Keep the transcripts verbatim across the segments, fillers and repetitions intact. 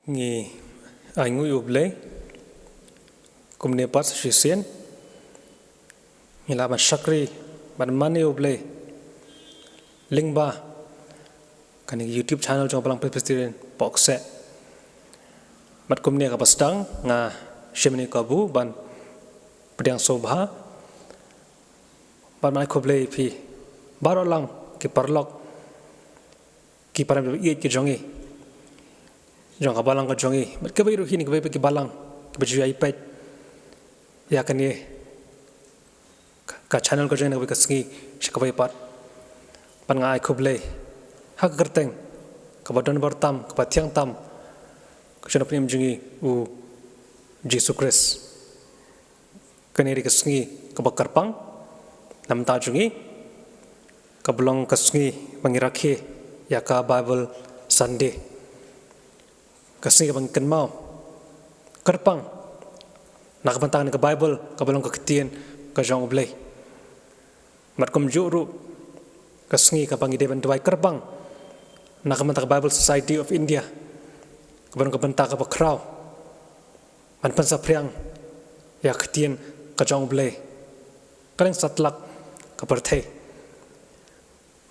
Ngi ainguh ïa U Blei kumne pat sa shisien. Ngi lah ban shakri ban mane ïa U Blei lyngba kane ka YouTube channel jong Balang Presbyterian Pohkseh. Bad kumne kaba sdang nga shim ïa kane ka kabu ban pdiang sngewbha bad ban ai khublei ïa phi baroh lang ki paralok, ki paralok ba ïeit ki jong ngi, jong ka balang ka jong ngi, bad kiwei ruh hi na kiwei pat ki balang kiba ju ïai peit ïa kane ka channel ka jong ngi na kawei ka sngi sha kawei pat. Bad nga ai khublei ha ka kyrteng kaba don bor tam, kaba thiang tam ka jong U Nongpynim jong ngi U Jisu Khrist. Kane dei ka sngi kaba kyrpang na bynta jong ngi, kaba long ka sngi ba ngi rakhe ïa ka Bible Sunday, ka sngi kaba ngi kynmaw kyrpang na ka bynta kane ka Bible kaba long ka ktien ka jong U Blei. Bad kumjuh ruh ka sngi kaba ngi dei ban duwai kyrpang na ka bynta ka Bible Society of India, kaba long ka bynta kaba khraw ban pynsaphriang ïa ka ktien ka jong U Blei ha ka lyngsatlak ka pyrthei.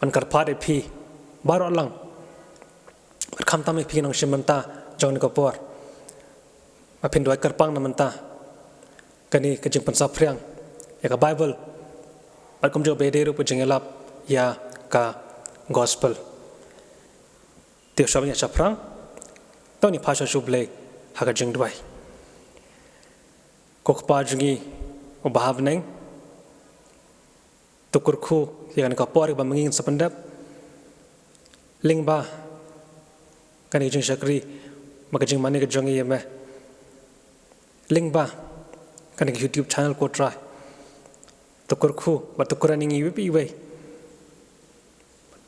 Ngan kyrpad ïa phi baroh lang, bad khamtam ïa phi nongshim bynta jong kane ka por, ba phin duwai kyrpang na bynta kane ka jingpynsaphriang ïa ka Bible, bad kumjuh ba ïadei ruh ka jingïalap ïa ka Gospel. Te shuwa ban ïa shaphrang, to ngin ïa phah sha U Blei ha ka jingduwai. Ko Kpa jong ngi uba ha bneng, to kyrkhu ïa kane ka por kaba ma ngi ngin sa pyndep lyngba kane ka jingshakri bad ka jingmane ka jong ngi ïa me lyngba kane ka YouTube channel, ko Trai. To kyrkhu bad to kren ïa ngi iwei pa iwei,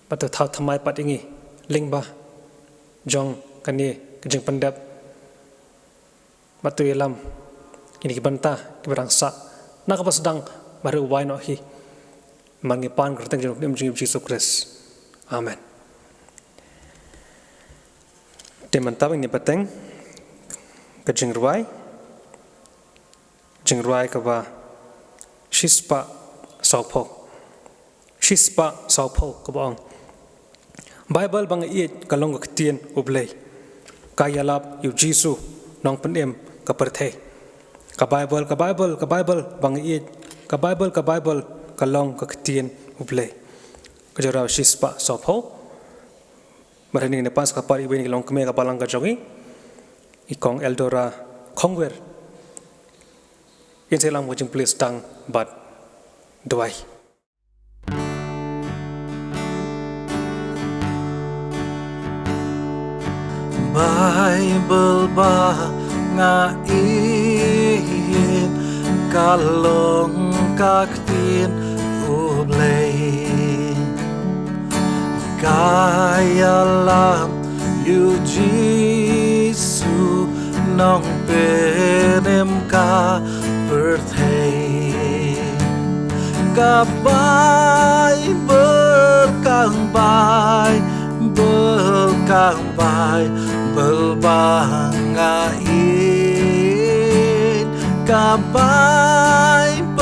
bad to thaw thymmai pat ïa ngi lyngba jong kane ka jingpyndep. Bad to ïalam ïa kine ki bynta kiba dang sah na kaba sdang bad ha kaba wai noh hi. Namar ngi pan ha ka kyrteng jong U Nongpynim jong ngi U Jisu Khrist. Amen. Te mynta ba ngin ïa bteng ka jingrwai, jingrwai kaba shispah sawphew. Shispah sawphew kaba ong: Baibl ba nga ïeit ka long ka ktien U Blei, ka ïalap ïa U Jisu Nongpynim ka pyrthei. Ka Baibl, ka Baibl, ka Baibl ba nga ïeit, ka Baibl, ka Baibl ka long ka ktien U Blei. Ka jingrwai shispah sawphew. Bad hangne ngin ïa pan sa ka por iwei na ki longkmie ka balang ka jong ngi, i Kong Eldora Khongwer. Ngin sa ïalam ka jingpule sdang bad duwai. Baibl ba nga ïeit ka long ka ktien U Blei, ka ïalap ïa U Jisu Nongpynim ka pyrthei. Ka Baibl, ka Baibl, ka Baibl ba nga ïeit. Ka Baibl,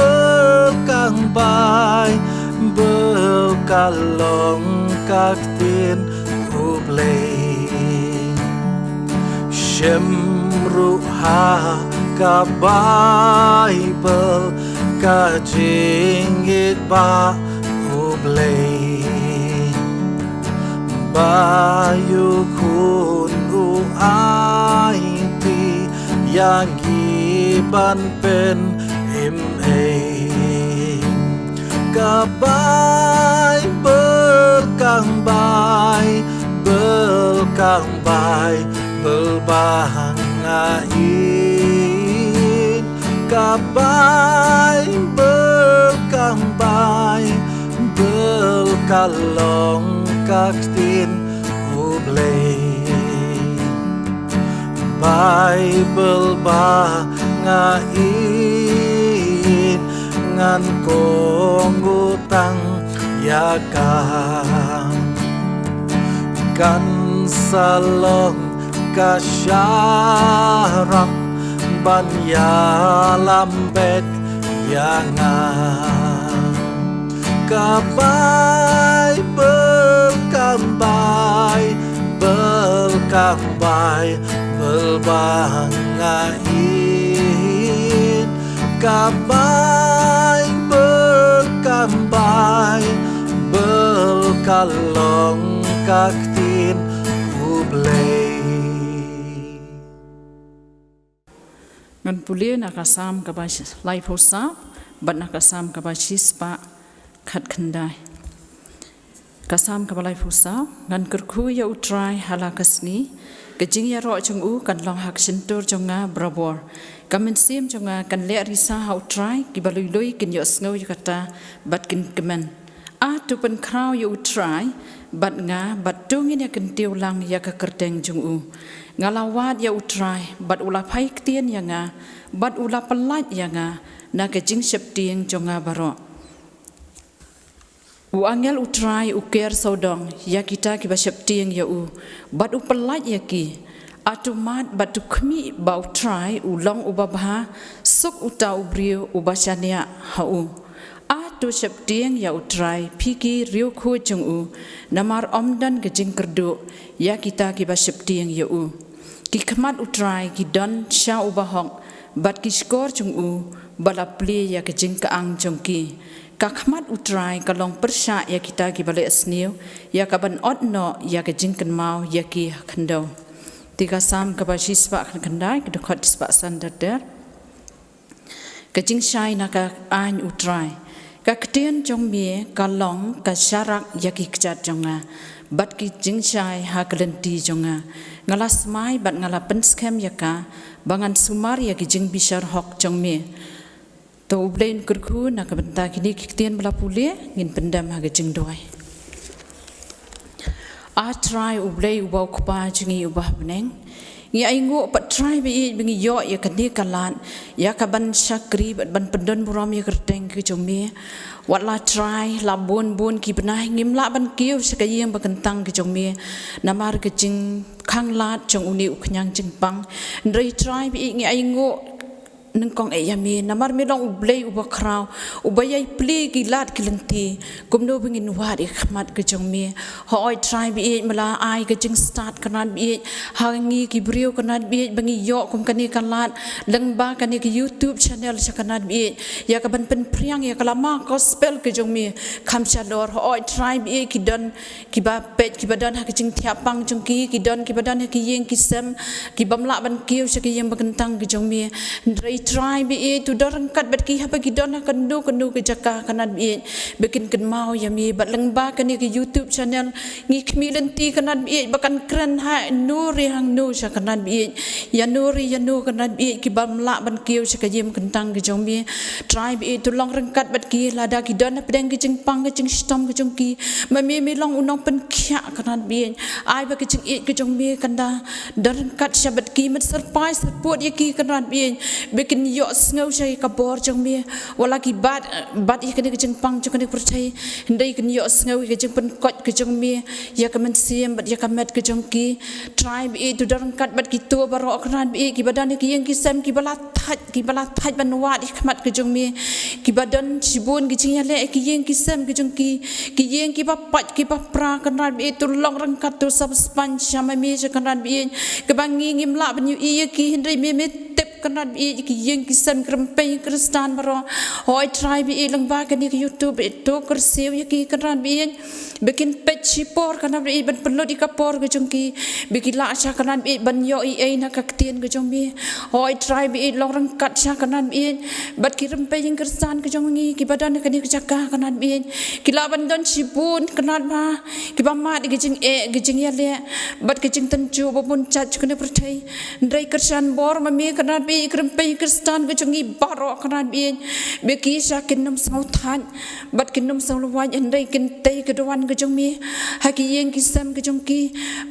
ka Baibl ka long ka ktien U Blei. Shem ruh ha ka Baibl ka jingïeit ba U Blei, ba ïa U Khun u aiti ïa ngi ban pynim ei. Ka Baibl, ka Baibl, ka Baibl ba nga ïeit. Ka Baibl, ka Baibl ka long ka ktien U Blei. Baibl ba nga ïeit, ngan kohnguh tang ïa ka. Kan sa long ka sharak ban ïalam beit ïa nga. Ka Baibl kam Baibl kam Baibl ba nga ïeit. Ka Baibl kam Baibl ka long ka ktien U Blei. Ngan pule na ka Salm kaba shi-, laiphew saw bad na ka Salm kaba shispah khatkhyndai. Ka Salm kaba laiphew saw. Ngan kyrkhu ïa U Trai ha la ka sngi, ka jingïaroh jong u kan long ha ka shyntur jong nga barabor. Ka mynsiem jong nga kan leh risa ha U Trai, kiba lui lui kin ïohsngew ïa kata bad kin kmen. A to pynkhraw ïa U Trai bad nga, bad to ngin ïa kyntiew lang ïa ka kyrteng jong u. Nga la wad ïa U Trai bad u la phai ktien ïa nga, bad u la pyllait ïa nga na ka jingsheptieng jong nga baroh. U angel U Trai u ker sawdong ïa kita kiba sheptieng ïa u, bad u pyllait ïa ki. A to mad bad to khmih ba U Trai u long uba bha, suk uta u briew uba shaniah ha u. A to sheptieng ïa U Trai, phi ki riewkhuid jong u, namar ym don ka jingkyrduh ïa kita kiba sheptieng ïa u. Ki khmat U Trai ki don sha uba hok, bad ki shkor jong u ba la plie ïa ka jingkyang jong ki. Ka khmat U Trai ka long pyrshah ïa kita kiba leh sniew, ïa kaban ot noh ïa ka jingkynmaw ïa ki ha khyndew. Te ka Salm kaba shispah khatkhyndai, ka dkhot shispah san ter ter. Ka jingshai na ka aiñ U Trai. Ka ktien jong me ka long ka sharak ïa ki kjat jong nga, bad ki jingshai ha ka lynti jong nga. Nga la smai bad nga la pynskhem ïa ka, ba ngan sumar ïa ki jingbishar hok jong me. To U Blei un kyrkhu na ka bynta kine ki ktien ba la pule, ngin pyndem ha ka jingduwai. A Trai U Blei uba U Kpa jong ngi uba ha bneng, ngi ainguh pat Trai ba ïeit ba ngi ïoh ïa kane ka lad, ïa kaban shakri bad ban pyndon burom ïa ka kyrteng ka jong me. Wat la Trai la bun bun ki bnai ngim lah ban kiew sha ka ïing ba kyntang ka jong me, namar ka jingkhanglad jong une u khñiang jingpang. Hynrei Trai ba ïeit ngi ainguh nyngkong eh ïa me, namar me long U Blei uba khraw, uba ïai plie ki lad ki lynti, kumno ba ngin wad ïa ka khmat ka jong me. Hooid Trai ba ïeit, me la ai ka jingstad ka Trai ba ïeit ha ngi ki briew ka Trai ba ïeit, ba ngi ïoh kum kane ka lad lyngba kane ka YouTube channel sha ka Trai ba ïeit, ïa kaban pynphriang ïa ka lama gospel ka jong me kham shalor. Hooid Trai ba ïeit, ki don kiba peit, kiba don ha ka jingthiah pang jong ki, ki don kiba don ha ki ïing ki sem, ki bym lah ban kiew sha ka ïing ba kyntang ka jong me. Hynrei Trai ba ïeit, to don ryngkat bad ki haba ki don ha kano kano ka jaka ka Trai ba ïeit, ba kin kynmaw ïa me. Bad lyngba kane ka YouTube channel ngi khmih lynti ka Trai ba ïeit, ba kan kren hangno re hangno sha ka Trai ba ïeit, ïano re ïano ka Trai ba ïeit, ki bym lah ban kiew sha ka ïing ba kyntang ka jong me. Trai ba ïeit, to long ryngkat bad ki lada ki don hapdeng ka jingpang ka jingshitom ka jong ki. Ma me, me long u nongpynkhiah ka Trai ba ïeit. Ai ba ka jingïeit ka jong me kan da don ryngkat sha bad ki, ban syrpai syrpud ïa ki ka Trai ba ïeit, ba kin ïohsngew sha ïa ka bor jong me. Wat la ki bat, bat ïa kane ka jingpang jong kane ka pyrthei, hynrei kin ïohsngew ïa ka jingpynkhiah ka jong me ïa ka mynsiem bad ïa ka met ka jong ki. Trai ba ïeit, to don ryngkat bad kito baroh ka Trai ba ïeit, kiba don ha ki ïing ki sem, kiba la thait, kiba la thait ban wad ïa ka khmat ka jong me, kiba don shibun ki jingïaleh ha ki ïing ki sem ka jong ki, ki ïing kiba pait kiba pra ka Trai ba ïeit, to long ryngkat, to sap span sha ma me sha ka Trai ba ïeit, kaba ngi ngim lah ban ïohi ïa ki, hynrei me, me tip ka Trai ba ïeit, ki ïing ki sem, ki rympei Khristan baroh. Hooid Trai ba ïeit, lyngba kane ka YouTube, to kyrsiew ïa ki ka Trai ba ïeit. Ba kin peit shipor ka Trai ba ïeit, ban pynlut ïa ka por ka jong ki, ba ki lah sha ka Trai ba ïeit ban ïoh ei ei na ka ktien ka jong me. Hooid Trai ba ïeit, long ryngkat sha ka Trai ba ïeit bad ki rympei ïing Khristan ka jong ngi, kiba don ha kane ka jaka ka Trai ba ïeit. Ki lah ban don shibun ka Trai ba, kiba mad ïa ka jingeh, ka jingïaleh bad ka jingtynjuh ba bun jait sha kane ka pyrthei. Hynrei kyrshan bor ma me ka Trai ba Kyrpei Khristan ka jong ngi baroh Kynrad Ïeit, ba ki sha kin ym sngew thait bad kin ym sngew lwait, hynrei kin tei ka duwan ka jong mi ha ki ïing ki sem ka jong ki,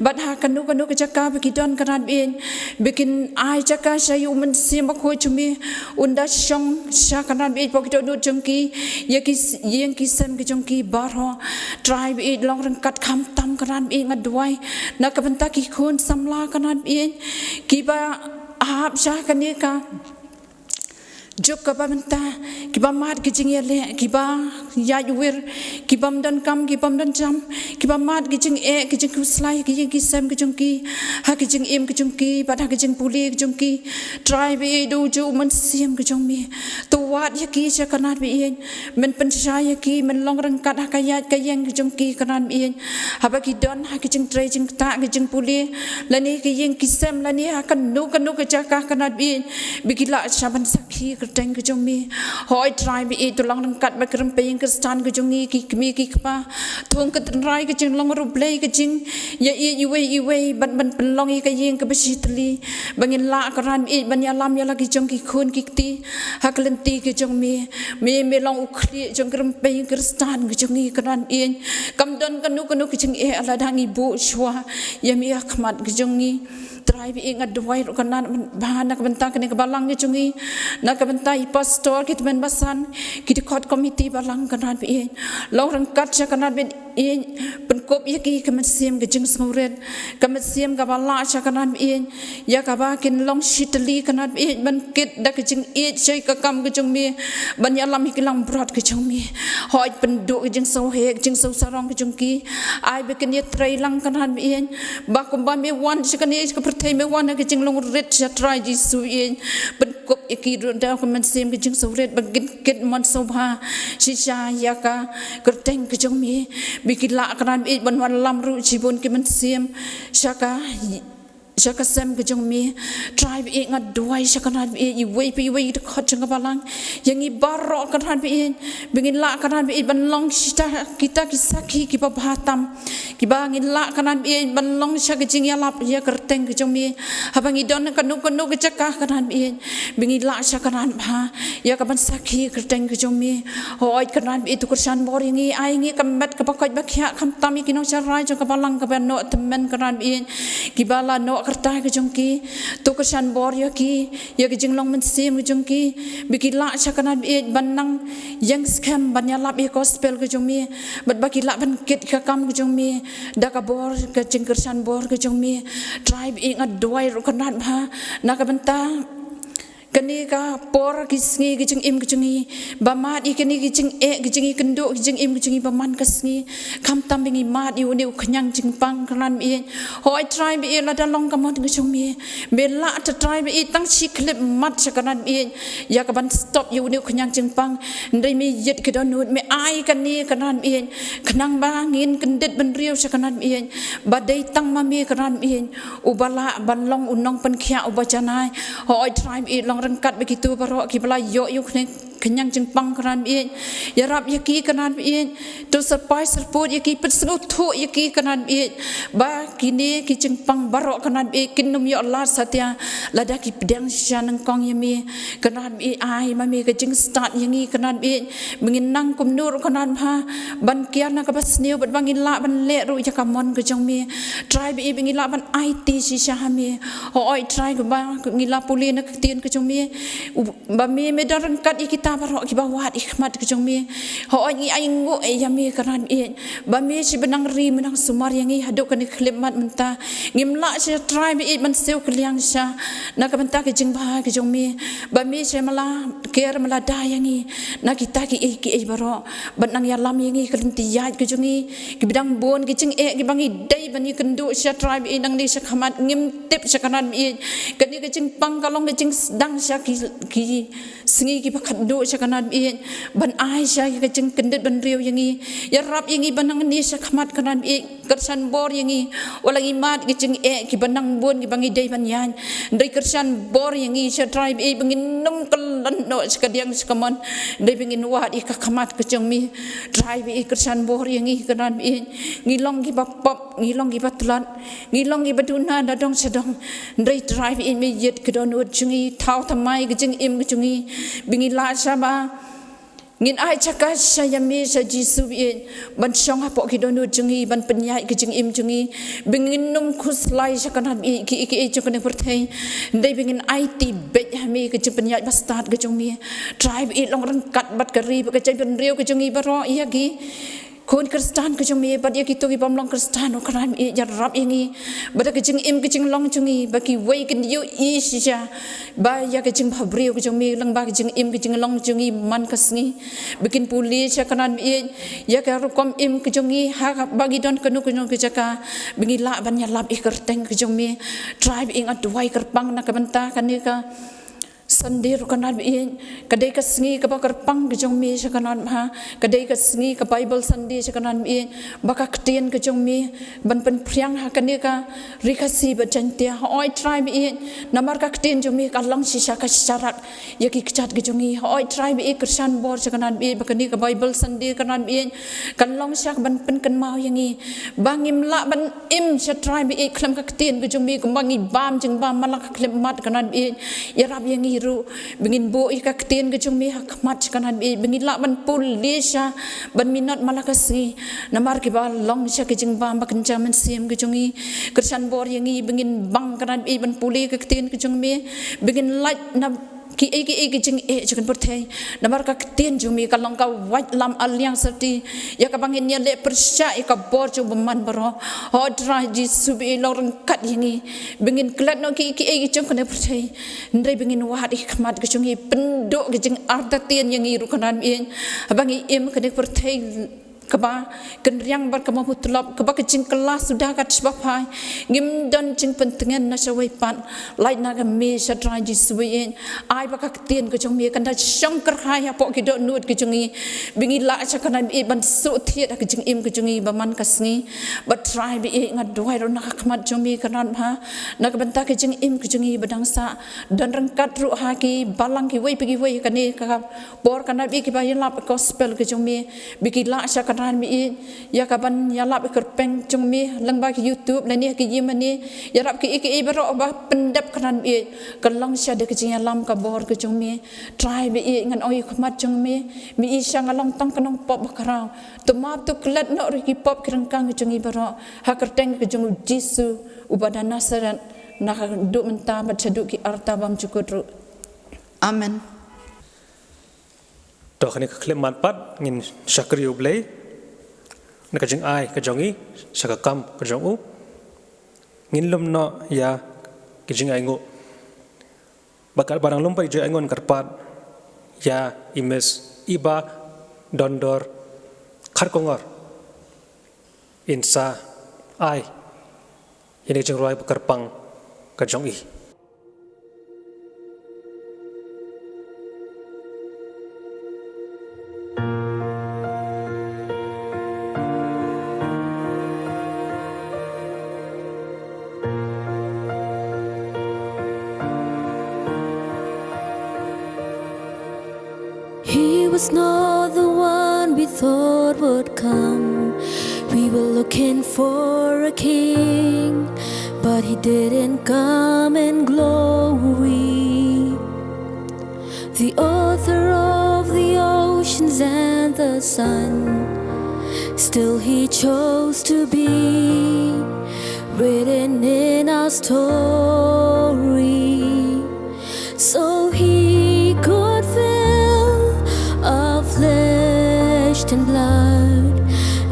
bad ha kano kano ka jaka ba ki don Kynrad Ïeit, ba kin ai jaka sha ïa u Mynsiem Bakhuid jong mi un da shong sha Kynrad Ïeit, pok ki dohnud jong ki, ïa ki ïing ki sem ka jong ki baroh. Trai Baieit, long ryngkat khamtam Kynrad Baieit, nga duwai na ka bynta ki khun samla Kynrad Baieit, kiba hap sha kane ka juk kaba mynta, kiba mad ki jingïaleh, kiba ïaid wir, ki bym don kam, ki bym don jam, kiba mad ki jingeh, ki jingkhuslai, ki ïing ki sem ki jong ki, ha ki jingim ki jong ki, bad ha ki jingpule ki jong ki. Trai Baieit, da u juh u Mynsiem ki jong mi, to wad ïa ki sha Kynrad Baieit. Men pynshai ïa ki, men long ryngkat ha ka ïaid ka ïeng ki jong ki Kynrad Baieit. Haba ki don ha ki jingtrei jingktah, ki jingpule, lane ki ïing ki sem, lane ha kano kano ka jaka Kynrad Baieit, ba ki lah sha ban sakhi kyrteng ki jong mi. Hooid Trai Baieit, to long ryngkat bad ki rympei ïing Khristan ki jong ngi, ki kmie ki kpa. Thung ka tynrai ka jinglong riewblei, ka jingïaieit iwei iwei, ban ban pynlong ïa ka ïing kaba shitylli, ba ngin lah Kynrad Baieit ban ïalam ïa la ki jong ki khun ki kti ha ka lynti ka jong mi. Me, me long u khlieh jong ki rympei Khristan ki jong ngi Kynrad Baieit. Kam don kano kano ka jingeh lada ngi buh shuwa ïa me ha khmat ka jong ngi. Trai Baieit, nga duwai ruh Kynrad bha na ka bynta kane ka balang ka jong ngi, na ka bynta i pastor, ki tymmen basan, ki dkhot komiti balang Kynrad Baieit. Long ryngkat sha Kynrad Baieit, pynkup ïa ki ka mynsiem ka jingsngewrit, ka mynsiem kaba lah sha Kynrad Baieit, ïa kaba kin long shitylli Kynrad Baieit, ban kit da ka jingïeit sha ka kam ka jong me, ban ïalam ïa ki langbrot ka jong me. Hooid pynduh ka jingsngewheh, ka jingsngewsarong ka jong ki. Ai ba kin ïatrei lang Kynrad Baieit, ba kumba me wan sha kane ka pyrthei, me wan ha ka jinglong rit sha Trai Jisu Baieit. Pynkup ïa ki ruh da ka mynsiem ka jingsngewrit, ba kin kit mon sngewbha shisha ïa ka kyrteng ka jong me. Ba ki lah Kynrad Baieit ban wallam ruh shibun ki mynsiem sha ka, sha ka sem ka jong me. Trai Baieit, nga duwai sha Kynrad Baieit, iwei pa iwei i dkhot jong ka balang, ïa ngi baroh Kynrad Baieit, ba ngin lah Kynrad Baieit ban long kita, kita ki sakhi kiba bha tam, kiba ngin lah Kynrad Baieit ban long sha ka jingïalap ïa ka kyrteng ka jong me. Haba ngi don ha kano kano ka jaka Kynrad Baieit, ba ngi lah sha Kynrad bha ïa kaban sakhi kyrteng ka jong me. Hooid Kynrad Baieit, to kyrshan bor ïa ngi, ai ngi ka met kaba koit ba khiah, khamtam ïa ki nongshakri jong ka balang kaba noh tymmen Kynrad Baieit, kiba la noh ka rta ka jong ki. To kyrshan bor ïa ki, ïa ka jinglong mynsiem ka jong ki, ba ki lah sha Kynrad Baieit ban nang ïeng skhem ban ïalap ïa ka gospel ka jong me, bad ba ki lah ban kit ka kam ka jong me da ka bor, ka jingkyrshan bor ka jong me. Trai Baieit, nga duwai ruh Kynrad bha na ka bynta kane ka por, ki sngi, ki jingim ki jong ngi, ba mad ïa kine ki jingeh, ki jingïakynduh, ki jingim ki jong ngi ba man ka sngi. Khamtam ba ngi mad ïa une u khñiang jingpang Kynrad Baieit. Hooid Trai Baieit, lada long ka mon ka jong me, me lah ta Trai Baieit, tang shi khyllipmat sha Kynrad Baieit ïa kaban stop ïa une u khñiang jingpang. Hynrei me ïit ki dohnud, me ai kane Kynrad Baieit, khnang ba ngin kyndit bynriew sha Kynrad Baieit, ba dei tang ma me Kynrad Baieit uba lah ban long u nongpynkhiah uba janai. Hooid Trai Baieit, long ryngkat bad kito baroh kiba la ïoh ïa une u khñiang jingpang Kynrad Baieit. Ïarap ïa ki Kynrad Baieit, to syrpai syrpud ïa ki, pynsngewthuh ïa ki Kynrad Baieit, ba kine ki jingpang baroh Kynrad Baieit kin ym ïoh lad satia lada ki pdiang shisha nyngkong ïa me. Kynrad Baieit, ai ma me ka jingstad ïa ngi Kynrad Baieit, ba ngin nang kumno ruh Kynrad bha ban kiar na kaba sniew, bad ba ngin lah ban leh ruh ïa ka mon ka jong me. Trai Baieit, ba ngin lah ban aiti shisha ha me. Hooid Trai, kaba ngi la pule na ka ktien ka jong me, u, ba me, me don ryngkat ïa kita baroh kiba wad ïa ka khmat ka jong me. Hooid ngi ainguh ïa me Kynrad Baieit, ba me shi ba nang ri, me nang sumar ïa ngi haduh kane ka khyllipmat mynta. Ngim lah shisha Trai Baieit ban siew kylliang shisha na ka bynta ka jingbha ka jong me, ba me shi me la ker, me la da ïa ngi na kita kiei kiei baroh, ban nang ïalam ïa ngi ka lynti ïaid ka jong ngi. Kiba dang bun ki jingeh kiba ngi dei ban ïakynduh shisha Trai Baieit, nangne sha khmat, ngim tip sha Kynrad Baieit. Kane ka jingpang ka long ka jingsdang sha ki, ki sngi kiba khatduh sha ka Trai baieit, ban ai sha ka jingkyndit bynriew ïa ngi. Ïarap ïa ngi ban nang ïaid sha khmat ka Trai baieit, kyrshan bor ïa ngi. Wat la ngi mad ki jingeh kiba nang bun kiba ngi dei ban ïaid, hynrei kyrshan bor ïa ngi sha Trai baieit ba ngin nym kyllon noh sha ka diang sha ka mon, hynrei ba ngin wad ïa ka khmat ka jong me. Trai baieit, kyrshan bor ïa ngi ka Trai baieit. Ngi long kiba pop, ngi long kiba tlot, ngi long kiba duna na dong sha dong, hynrei Trai baieit me ïeit ki dohnud jong ngi, thaw thymmai ka jingim ka jong ngi, ba ngi lah sha ba ngin ai jaka sha ïa me, sha Jisu baieit, ban shong hapoh ki dohnud jong ngi, ban pynïaid ka jingim jong ngi, ba ngin nym khuslai sha ka Trai baieit kiei kiei jong kane ka pyrthei, hynrei ba ngin aiti beit ha me ka jingpynïaid bastad ka jong me. Trai baieit, long ryngkat bad ka ri bad ka jaitbynriew ka jong ngi baroh, ïa ki khun Khristan ka jong me bad ïa kito ki bym long Khristan, oh Trai baieit, ïarap ïa ngi, ba da ka jingim ka jinglong jong ngi, ba kiwei kin ïohi shisha ba ïa ka jingbhabriew ka jong me lyngba ka jingim ka jinglong jong ngi man ka sngi. Ba kin pule sha ka Trai baieit ïa ka rukom im ka jong ngi, ha kaba ngi don kano kano ka jaka, ba ngi lah ban ïalap ïa ka kyrteng ka jong me. Trai baieit, nga duwai kyrpang na ka bynta kane ka Sunday ruh ka Trai baieit, ka dei ka sngi kaba kyrpang ka jong me sha ka Trai bha, ka dei ka sngi ka Bible Sunday sha ka Trai baieit, ba ka ktien ka jong me ban pynphriang ha kane ka Ri Khasi bad Jaiñtia. Hooid Trai baieit, namar ka ktien jong me ka long shisha ka sharak ïa ki kjat ka jong ngi. Hooid Trai baieit, kyrshan bor sha ka Trai baieit ba kane ka Bible Sunday ka Trai baieit kan long shisha ban pynkynmaw ïa ngi ba ngim lah ban im sha Trai baieit khlem ka ktien ka jong me, kumba ngi bam jingbam man la ka khyllipmat ka Trai baieit. Ïarap ïa ngi ruh ba ngin buh ïa ka ktien ka jong me ha khmat sha ka Trai baieit, ba ngin lah ban pule shisha ban minot man la ka sngi, namar kiba long shisha ka jingbam ba kynja mynsiem ka jong ngi. Kyrshan bor ïa ngi ba ngin bang ka Trai baieit ban pule ka ktien ka jong me, ba ngin lait na kiei kiei ki jingeh jong ka pyrthei, namar ka ktien jong me ka long ka waitlam aliang syrti ïa kaba ngin ïaleh pyrshah ïa ka bor jong u bymman baroh. Hooid Trai Jisu baieit, long ryngkat ïa ngi ba ngin klet noh kiei kiei ki jong kane ka pyrthei, hynrei ba ngin wad ïa ka khmat ka jong me. Pynduh ka jingartatien ïa ngi ruh ka Trai baieit, haba ngi im ha kane ka pyrthei kaba kynriang bad kaba mutlop, kaba ka jingkylla suda ka tshba phai, ngim don jingpyntngen na shawei pat. Lait na ka me sha Trai Jisu baieit, ai ba ka ktien ka jong me kan da shong kyrhai hapoh ki dohnud ka jong ngi, ba ngi lah sha ka Trai baieit ban suk thied ha ka jingim ka jong ngi ba man ka sngi. Bad Trai baieit, nga duwai ruh na ka khmat jong me ka Trai bha, na ka bynta ka jingim ka jong ngi ba dang sah, don ryngkat ruh ha ki balang kiwei pa kiwei kane ka por ka Trai baieit kiba ïalap gospel ka jong me, ba ki lah sha ka Trai baieit ïa kaban ïalap ïa ka kyrpeng jong me lyngba ki YouTube lane ha ki ïing mane, ïarap kiei kiei baroh ba pyndep ka Trai baieit, ka long shisha da ka jingïalam ka bor ka jong me. Trai baieit, ngan ong ïa ka khmat jong me, me i sha nga long tang ka nongpop bakhraw, to map to klet noh ruh ïa ki pop ki ryngkang ka jong ngi baroh ha ka kyrteng ka jong u Jisu uba na Nasareth, na ka duh mynta bad shaduh ki arta bymjukut ruh. Amen. To kane ka khyllipmat pat ngin shakri U Blei na ka jingai ka jong ngi sha ka kam ka jong u. Ngin lum noh ïa ka jingainguh. Bad katba nang lum pat ïa ka jingainguh ngan kyrpad ïa i Miss Iba Dondor Kharkongor in sa ai ïa ka jingrwai ba kyrpang ka jong i. He was not the one we thought would come. We were looking for a king, but he didn't come in glory. The author of the oceans and the sun, still he chose to be written in our story. So he could fill our flesh and blood,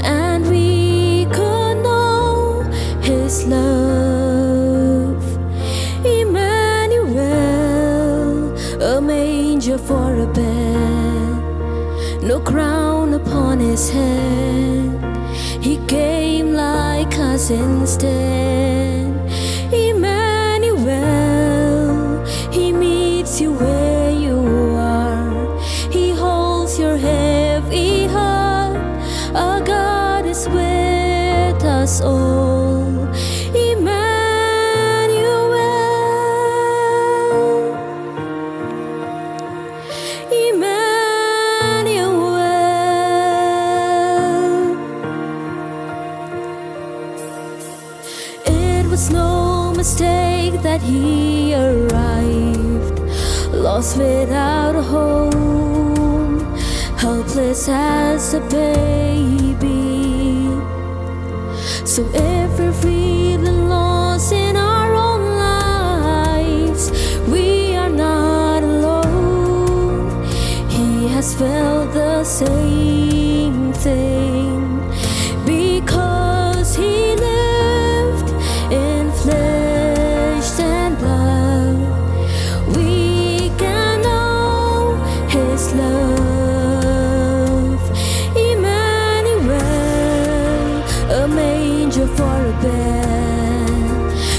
and we could know his love. Emmanuel, a manger for a bed, no crown upon his head. He came like us instead. Emmanuel, he meets you where you are. He us all. Emmanuel, Emmanuel. It was no mistake that he arrived, lost without a home, helpless as a baby. So if we're feeling lost in our own lives, we are not alone. He has felt the same thing. Because he lived in flesh and blood, we can know his love. Emmanuel, a manger for a bed,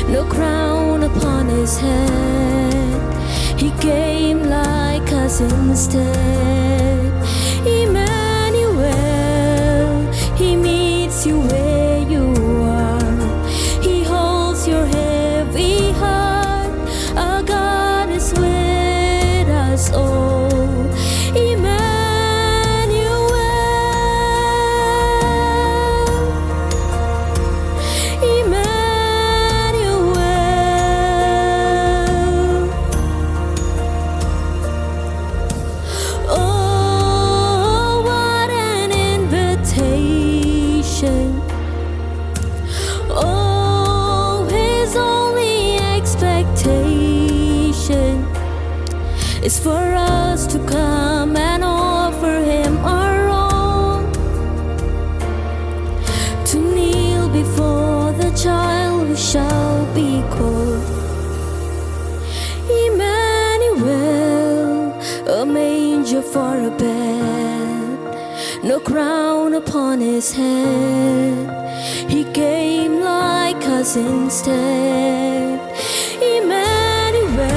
no crown upon his head. He came like us instead. Emmanuel, he meets you where you are. He holds your heavy heart. Our God is with us all. Emmanuel, Emmanuel. Oh, what an invitation. Oh, his only expectation is for us to come and offer him our all, to kneel before the child who shall be called Emmanuel, a manger for a bed, no crown upon his head. He came like us instead. Emmanuel,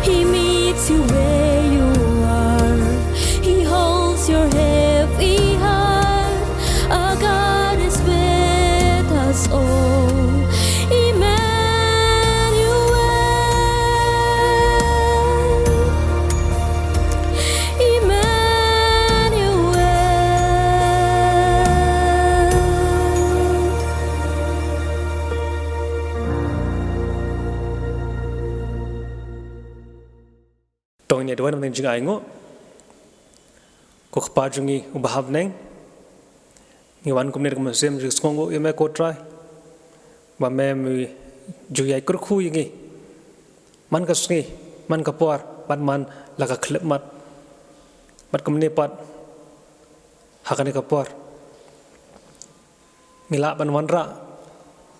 he meets you where you are. He holds your heavy heart. Our God is with us all. Emmanuel, Emmanuel. To ngin ïa duwai na bynta ka jingainguh. Ko Kpa jong ngi uba ha bneng, ngi wan kumne da ka mynsiem jong ka sngewnguh ïa me ko Trai, ba me me ju ïai kyrkhu ïa ngi man ka sngi, man ka por, bad man la ka khyllipmat. Bad kumne pat ha kane ka por ngi lah ban wanrah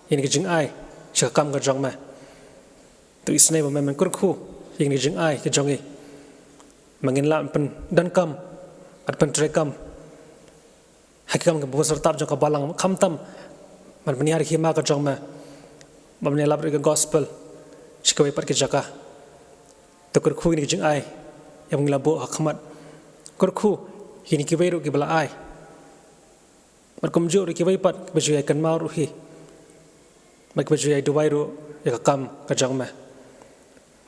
ïa kine ki jingai sha ka kam ka jong me. To isynei ba me men kyrkhu ïa kine ki jingai ka jong ngi, ba ngin lah pyndonkam bad pyntreikam ha ki kam kiba bun syrtap jong ka balang, khamtam ban pynïar ïa ka hima ka jong me, ban ïalap ïa ka gospel sha kiwei pat ki jaka. To kyrkhu ïa kine ki jingai ïa ba ngi la buh ha khmat. Kyrkhu ïa kine kiwei ruh kiba la ai. Bad kumjuh ruh kiwei pat kiba ju ïai kynmaw ruh hi, bad kiba ju ïai duwai ruh ïa ka kam ka jong me.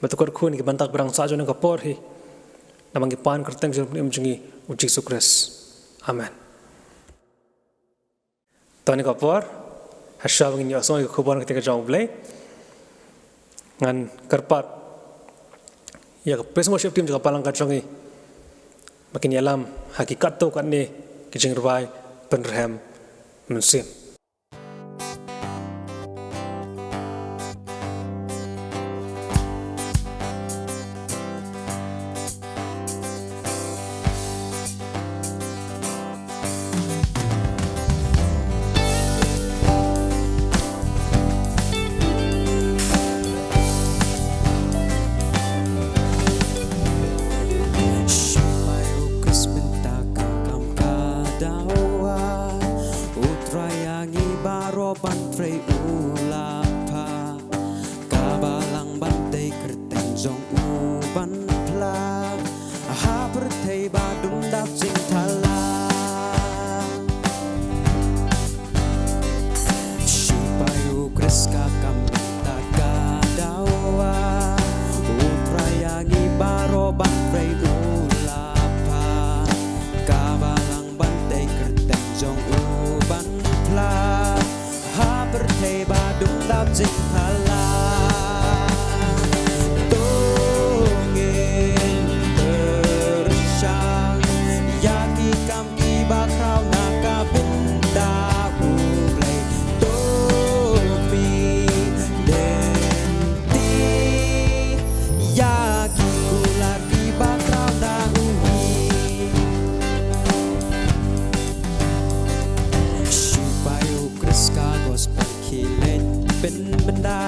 Bad to kyrkhu ïa kine ki bynta kiba dang sah jong ngi ha kane ka por hi, namar ngi pan kyrteng jong u Trai jong ngi u Jisu Khrist. Amen. To ha kane ka por, hashwa ba ngin ïohsngew ïa ka khubor kyrteng ka jong u Blei, ngan kyrpad ïa ka praise and worship team jong ka balang ka jong ngi ba kin ïalam ha ki katto katne ki jingrwai pynrhem mynsiem. Shim ïa u Khrist mynta ka kam ka dawa. U Trai ïa ngi baroh ban trei u la phah. Ka balang ban tei kyrteng jong u ban phla ha pyrthei ba dum dap jingthala. jingphala. To ngin pyrshang ïa ki kam kiba khraw na ka bynta U Blei. To ngin lynti ïa ki kular kiba khraw na U Blei. Sipai U Khrist ka gospel ki leit pynbna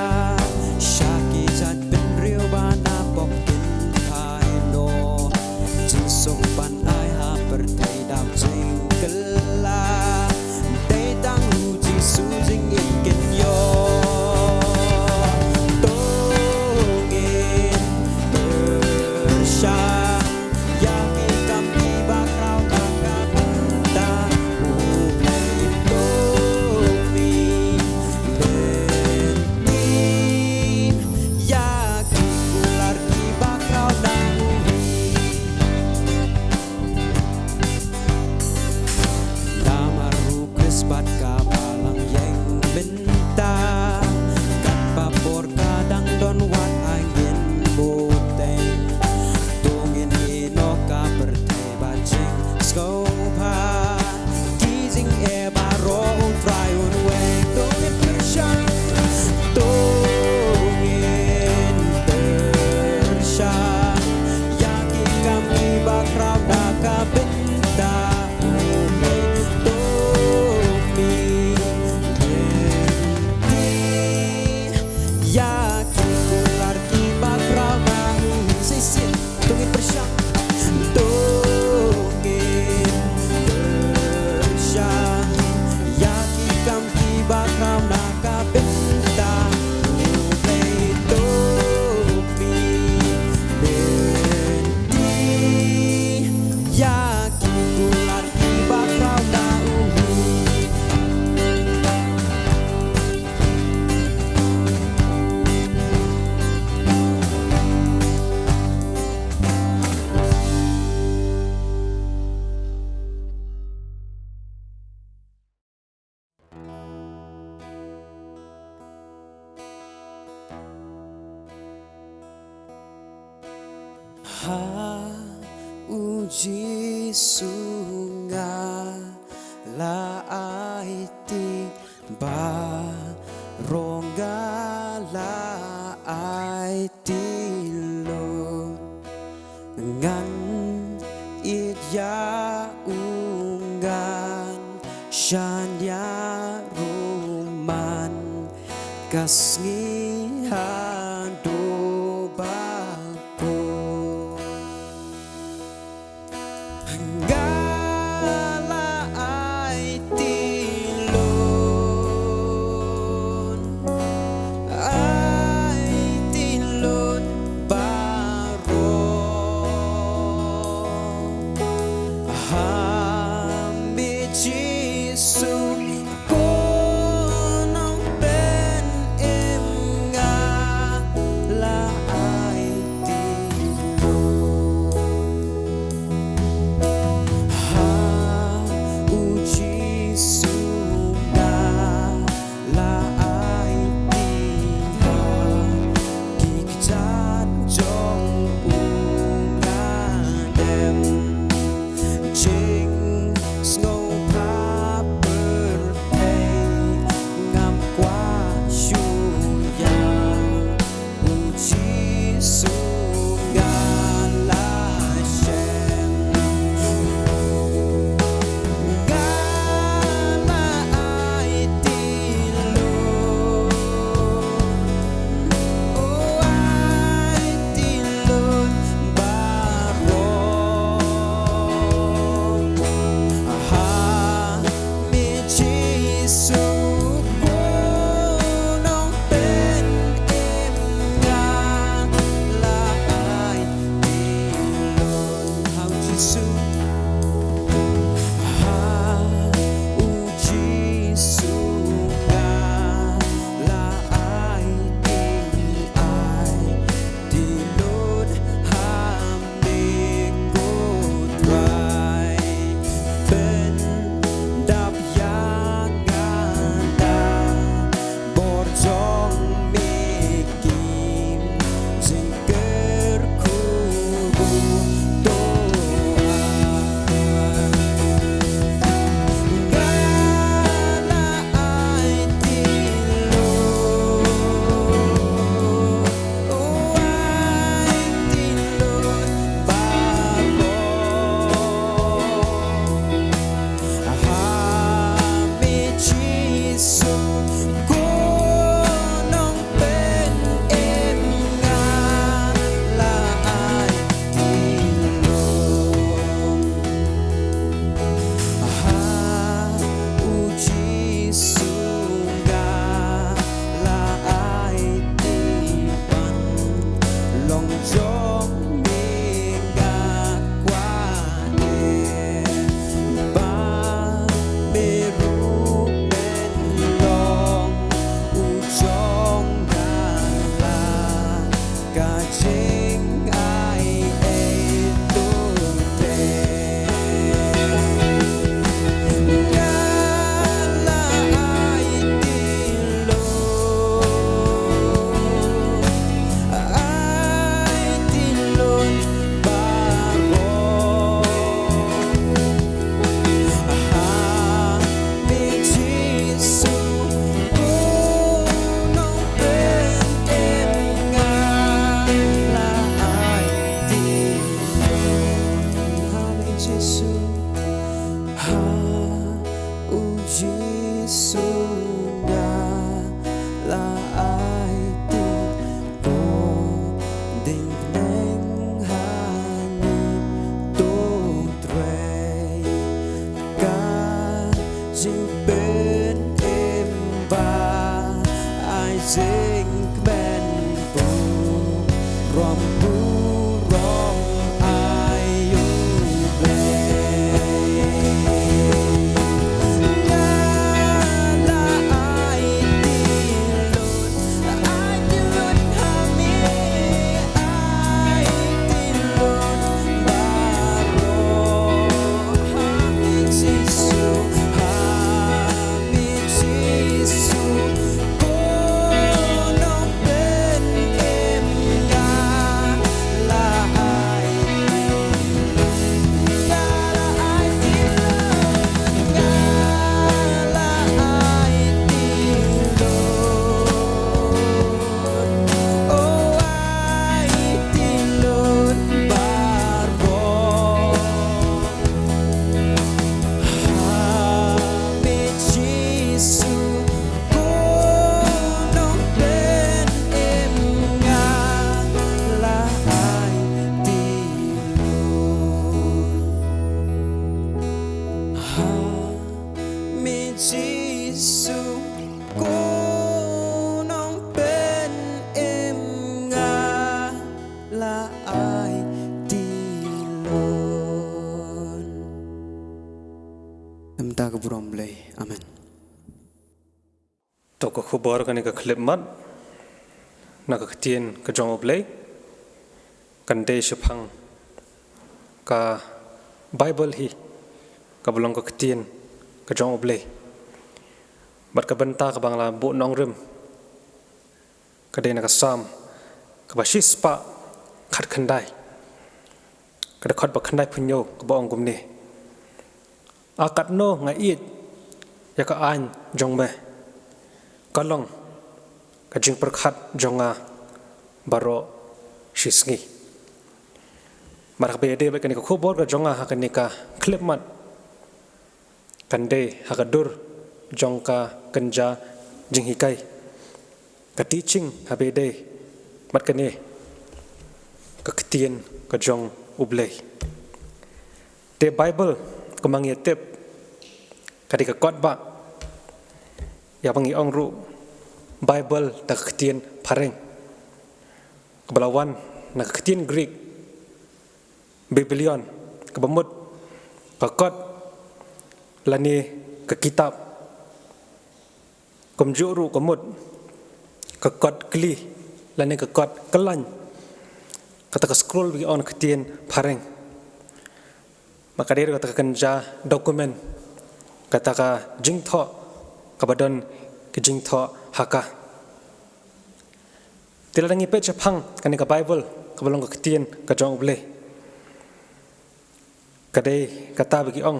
sha ki jaitbynriew ba na pop kin phai noh. Jingsuk ban ai ha pyrthei dap jingkylla. Dei tang U Jisu jingim kin ïoh. To ngin pyrshang ïa ki kam kiba khraw na ka bynta U Blei. To ngin lynti ïa ki kular kiba khraw na U Blei. Namar U Khrist bad ka Balang ïeng mynta, katba por ka dang don wat ha ngin bteng. To ngin ïehnoh ka pyrthei ba jingsngewbha, ki jingeh baroh U Trai un weng. To ngin pyrshang, to ngin pyrshang ïa ki kam kiba khraw na ka bynta U Blei. To ngin lynti ïa ki kular kiba khraw na U Blei. Shisien to ngin pyrshang, to ngin pyrshang ïa ki kam kiba khraw na ka bynta U Blei. To ngin lynti ïa ki kular kiba khraw na U Blei. Ha U Jisu nga la aiti, baroh nga la aiti lut. Ngan ïeit ïa u, ngan shaniah ruh man ka sngi haduh ba kut. Nga la aiti lut, aiti lut baroh ha me Jisu. Ko Nongpynim To ka khubor kane ka khyllipmat na ka ktien ka jong U Blei kan dei shaphang ka Baibl hi kaba long ka ktien ka jong U Blei. Bad ka bynta kaba nga la buh nongrim ka dei na ka Salm kaba shispah khatkhyndai, ka dkhot ba khyndaiphew hynñiew kaba ong kumne: A katno nga ïeit ïa ka aiñ jong me, ka long ka jingpyrkhat jong nga baroh shisngi. Mar haba ïadei bad kane ka khubor ka jong nga ha kane ka khyllipmat, kan dei ha ka dur jong ka kynja jinghikai, ka teaching haba ïadei bad kane ka ktien ka jong U Blei. Te Baibl, kumba ngi ïa tip, ka dei ka kot ba, ïa ba ngi ong ruh Baibl da ka ktien phareng, kaba la wan na ka ktien Greek biblion, kaba mut ka kot lane ka kitab. Kumjuh ruh ka mut ka kot kli lane ka kot kyllain. Kata ka scroll ba ngi ong na ka ktien phareng. Bad ka dei ruh kata ka kynja document, kata ka jingthoh kaba don ka jingthoh ha ka. Te lada ngi peit shaphang kane ka Baibl kaba long ka ktien ka jong U Blei, ka dei kata ba ngi ong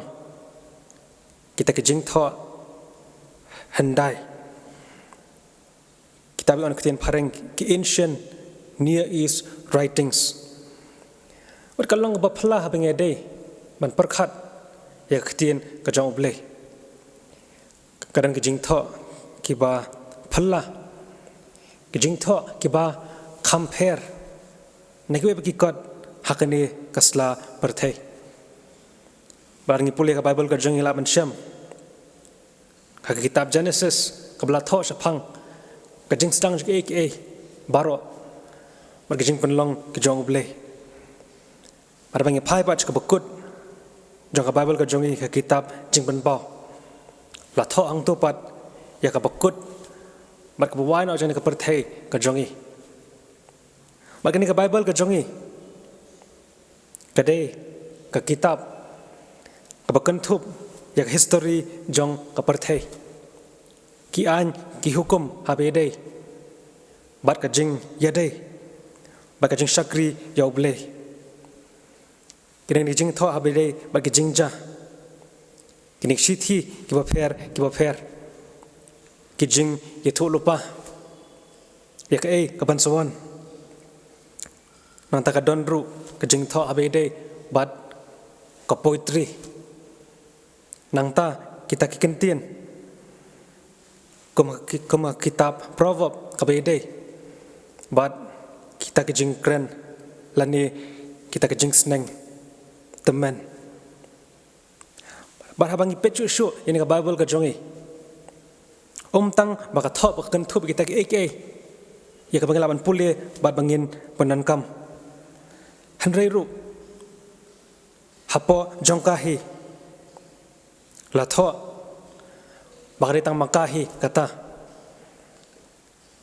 kita ki jingthoh hyndai, kita ba ngi ong na ka ktien phareng ki ancient Near East writings. Bad ka long kaba phylla haba ngi ïadei ban pyrkhat ïa ka ktien ka jong U Blei. Ka don ki jingthoh kiba phylla, ki jingthoh kiba kham pher na kiwei pat ki kot ha kane ka sla pyrthei. Bad ngi pule ka Baibl ka jong ngi lah ban shem ha ka kitab Genesis, kaba la thoh shaphang ka jingsdang jong kiei kiei baroh bad ka jingpynlong ka jong U Blei. Bad haba ngi phai pat sha kaba kut jong ka Baibl ka jong ngi, ka kitab Jingpynpaw, la thoh hangto pat ïa kaba kut bad kaba wai noh jong kane ka pyrthei ka jong ngi. Bad kane ka Baibl ka jong ngi ka dei ka kitab kaba kynthup ïa ka history jong ka pyrthei, ki aiñ ki hukum haba ïadei bad ka jingïadei bad ka jingshakri ïa U Blei. Kine ki jingthoh haba ïadei bad ki jingjia, kine ki shithi kiba pher kiba pher, ki jingïathuhlypa ïa kaei kaban sa wan. Nangta ka don ruh ka jingthoh haba ïadei bad ka poetry. Nangta kita ki kyntien kum ki, kum ka kitab Proverb kaba ïadei bad kita ki jingkren lane kita ki jingsneng tymmen. Bad haba ngi peit shuh shuh ïa kane ka Baibl ka jong ngi, ym tang ba ka thoh ba ka kynthup ïa kita kiei kiei ïa kaba ngi lah ban pule bad ba ngin pyndonkam, hynrei ruh hapoh jong ka hi la thoh ba ka dei tang ma ka hi kata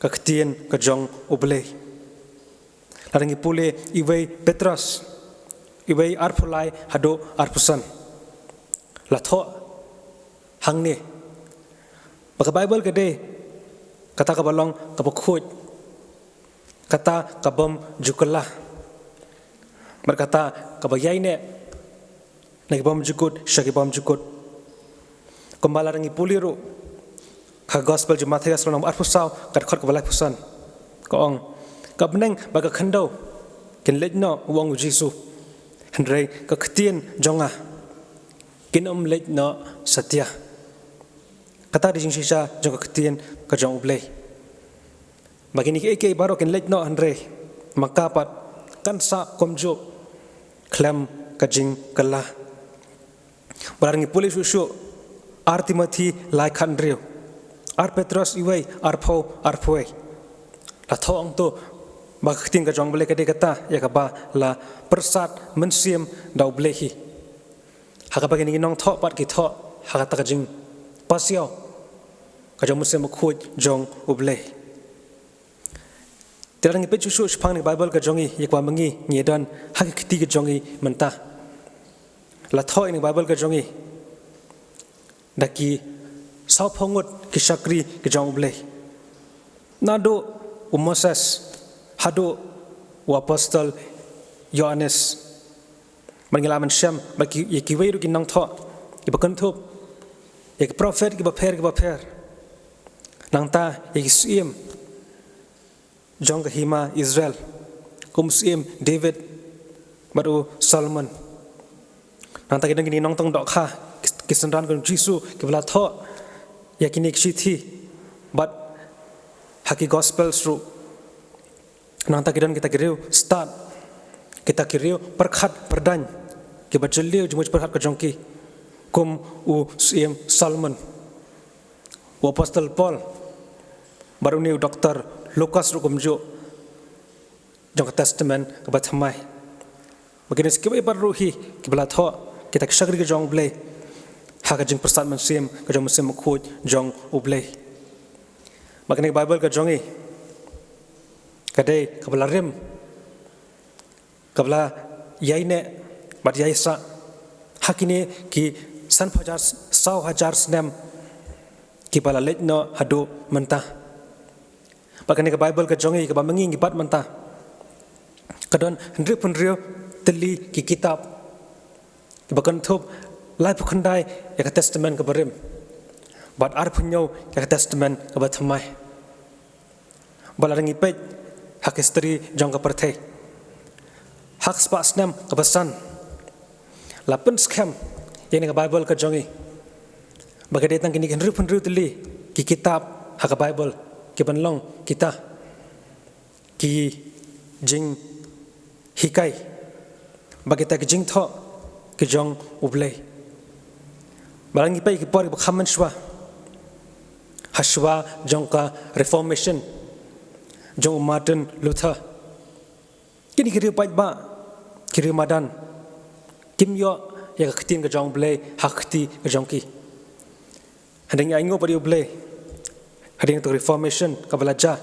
ka ktien ka jong U Blei. Lada ngi pule Iwei Petros, Iwei arphew lai haduh arphew san, la thoh hangne ba ka Baibl ka dei kata kaba long kaba khuid, kata ka bym ju kylla, bad kata kaba ïaineh na ki bymjukut sha ki bymjukut. Kumba lada ngi pule ruh ha ka Gospel jong u Mathaios lynnong arphew saw, ka dkhot kaba laiphew san, ka ong: Ka bneng bad ka khyndew kin leit noh, u ong u Jisu, hynrei ka ktien jong nga kin ym leit noh satia. Kata ka dei jingshisha jong ka ktien ka jong U Blei. Ba kine kiei kiei baroh kin leit noh, hynrei ma ka pat kan sah kumjuh khlem ka jingkylla. Ba lada ngi pule shuh shuh ar Timothi lai khathynriew, ar Petros Iwei arphew arphew wei, la thoh hangto ba ka ktien ka jong U Blei ka dei kata ïa kaba la pyrsad mynsiem da U Blei hi, ha kaba kine ki nongthoh pat ki thoh ha kata ka jingpasiaw ka jong u Mynsiem Bakhuid jong U Blei. Te lada ngi peit shuh shuh shaphang kane ka Baibl ka jong ngi, ïa kaba ma ngi ngi don ha ka kti ka jong ngi mynta. La thoh ïa kane ka Baibl ka jong ngi da ki sawphew ngut ki shakri ka jong U Blei. Naduh u Moses haduh u apostol Ïoannis. Bad ngi lah ban shem bad ki, ïa kiwei ruh ki nongthoh kiba kynthup, ïa ki prophet kiba pher kiba pher. Nangta ïa ki syiem jong ka hima Israel, kum u syiem David bad u Solomon. Nangta ki don kine ki nongtong dohkha, ki, ki synran ka jong u Jisu, kiba la thoh ïa kine ki shithi bad ha ki Gospels ruh. Nangta ki don kita ki riewstad, kita ki riewpyrkhat pyrdaiñ kiba jylliew jingmut jingpyrkhat ka jong ki, kum u syiem Solomon, u apostol Paul, bad une u doktor Lukas ruh kumjuh, jong ka Testament kaba thymmai. Bad kine sa kiwei pat ruh hi kiba la thoh, kita ki shakri ka jong U Blei, ha ka jingpyrsad mynsiem ka jong u Mynsiem Bakhuid jong U Blei. Bad kane ka Baibl ka jong ngi ka dei kaba la rim, kaba la ïaineh bad ïaisah ha kine ki san hajar, saw hajar snem kiba la leit noh haduh mynta. Bad kane ka Baibl ka jong ngi kaba ma ngi ngi bat mynta, ka don hynriewphew hynriew tylli ki kitab kiba kynthup, laiphew khyndai ïa ka Testament kaba rim bad arphew hynñiew ïa ka Testament kaba thymmai. Bad lada ngi peit ha ka history jong ka pyrthei, ha ka spah snem kaba san la pynskhem ïa kane ka Baibl ka jong ngi ba ka dei tang kine ki hynriewphew hynriew tylli ki kitab ha ka Baibl kiban long kita ki jinghikai bad kita ki jingthoh ki jong U Blei. Bad lada ngi peit ki por kiba kham mynshuwa, hashwa jong ka Reformation jong u Martin Luther, kine ki riew paidbah, ki riew madan, kim ïoh ïa ka ktien ka jong U Blei ha ka kti ka jong ki. Hadien ngi ainguh pat ïa U Blei hadien ka Reformation kaba la jia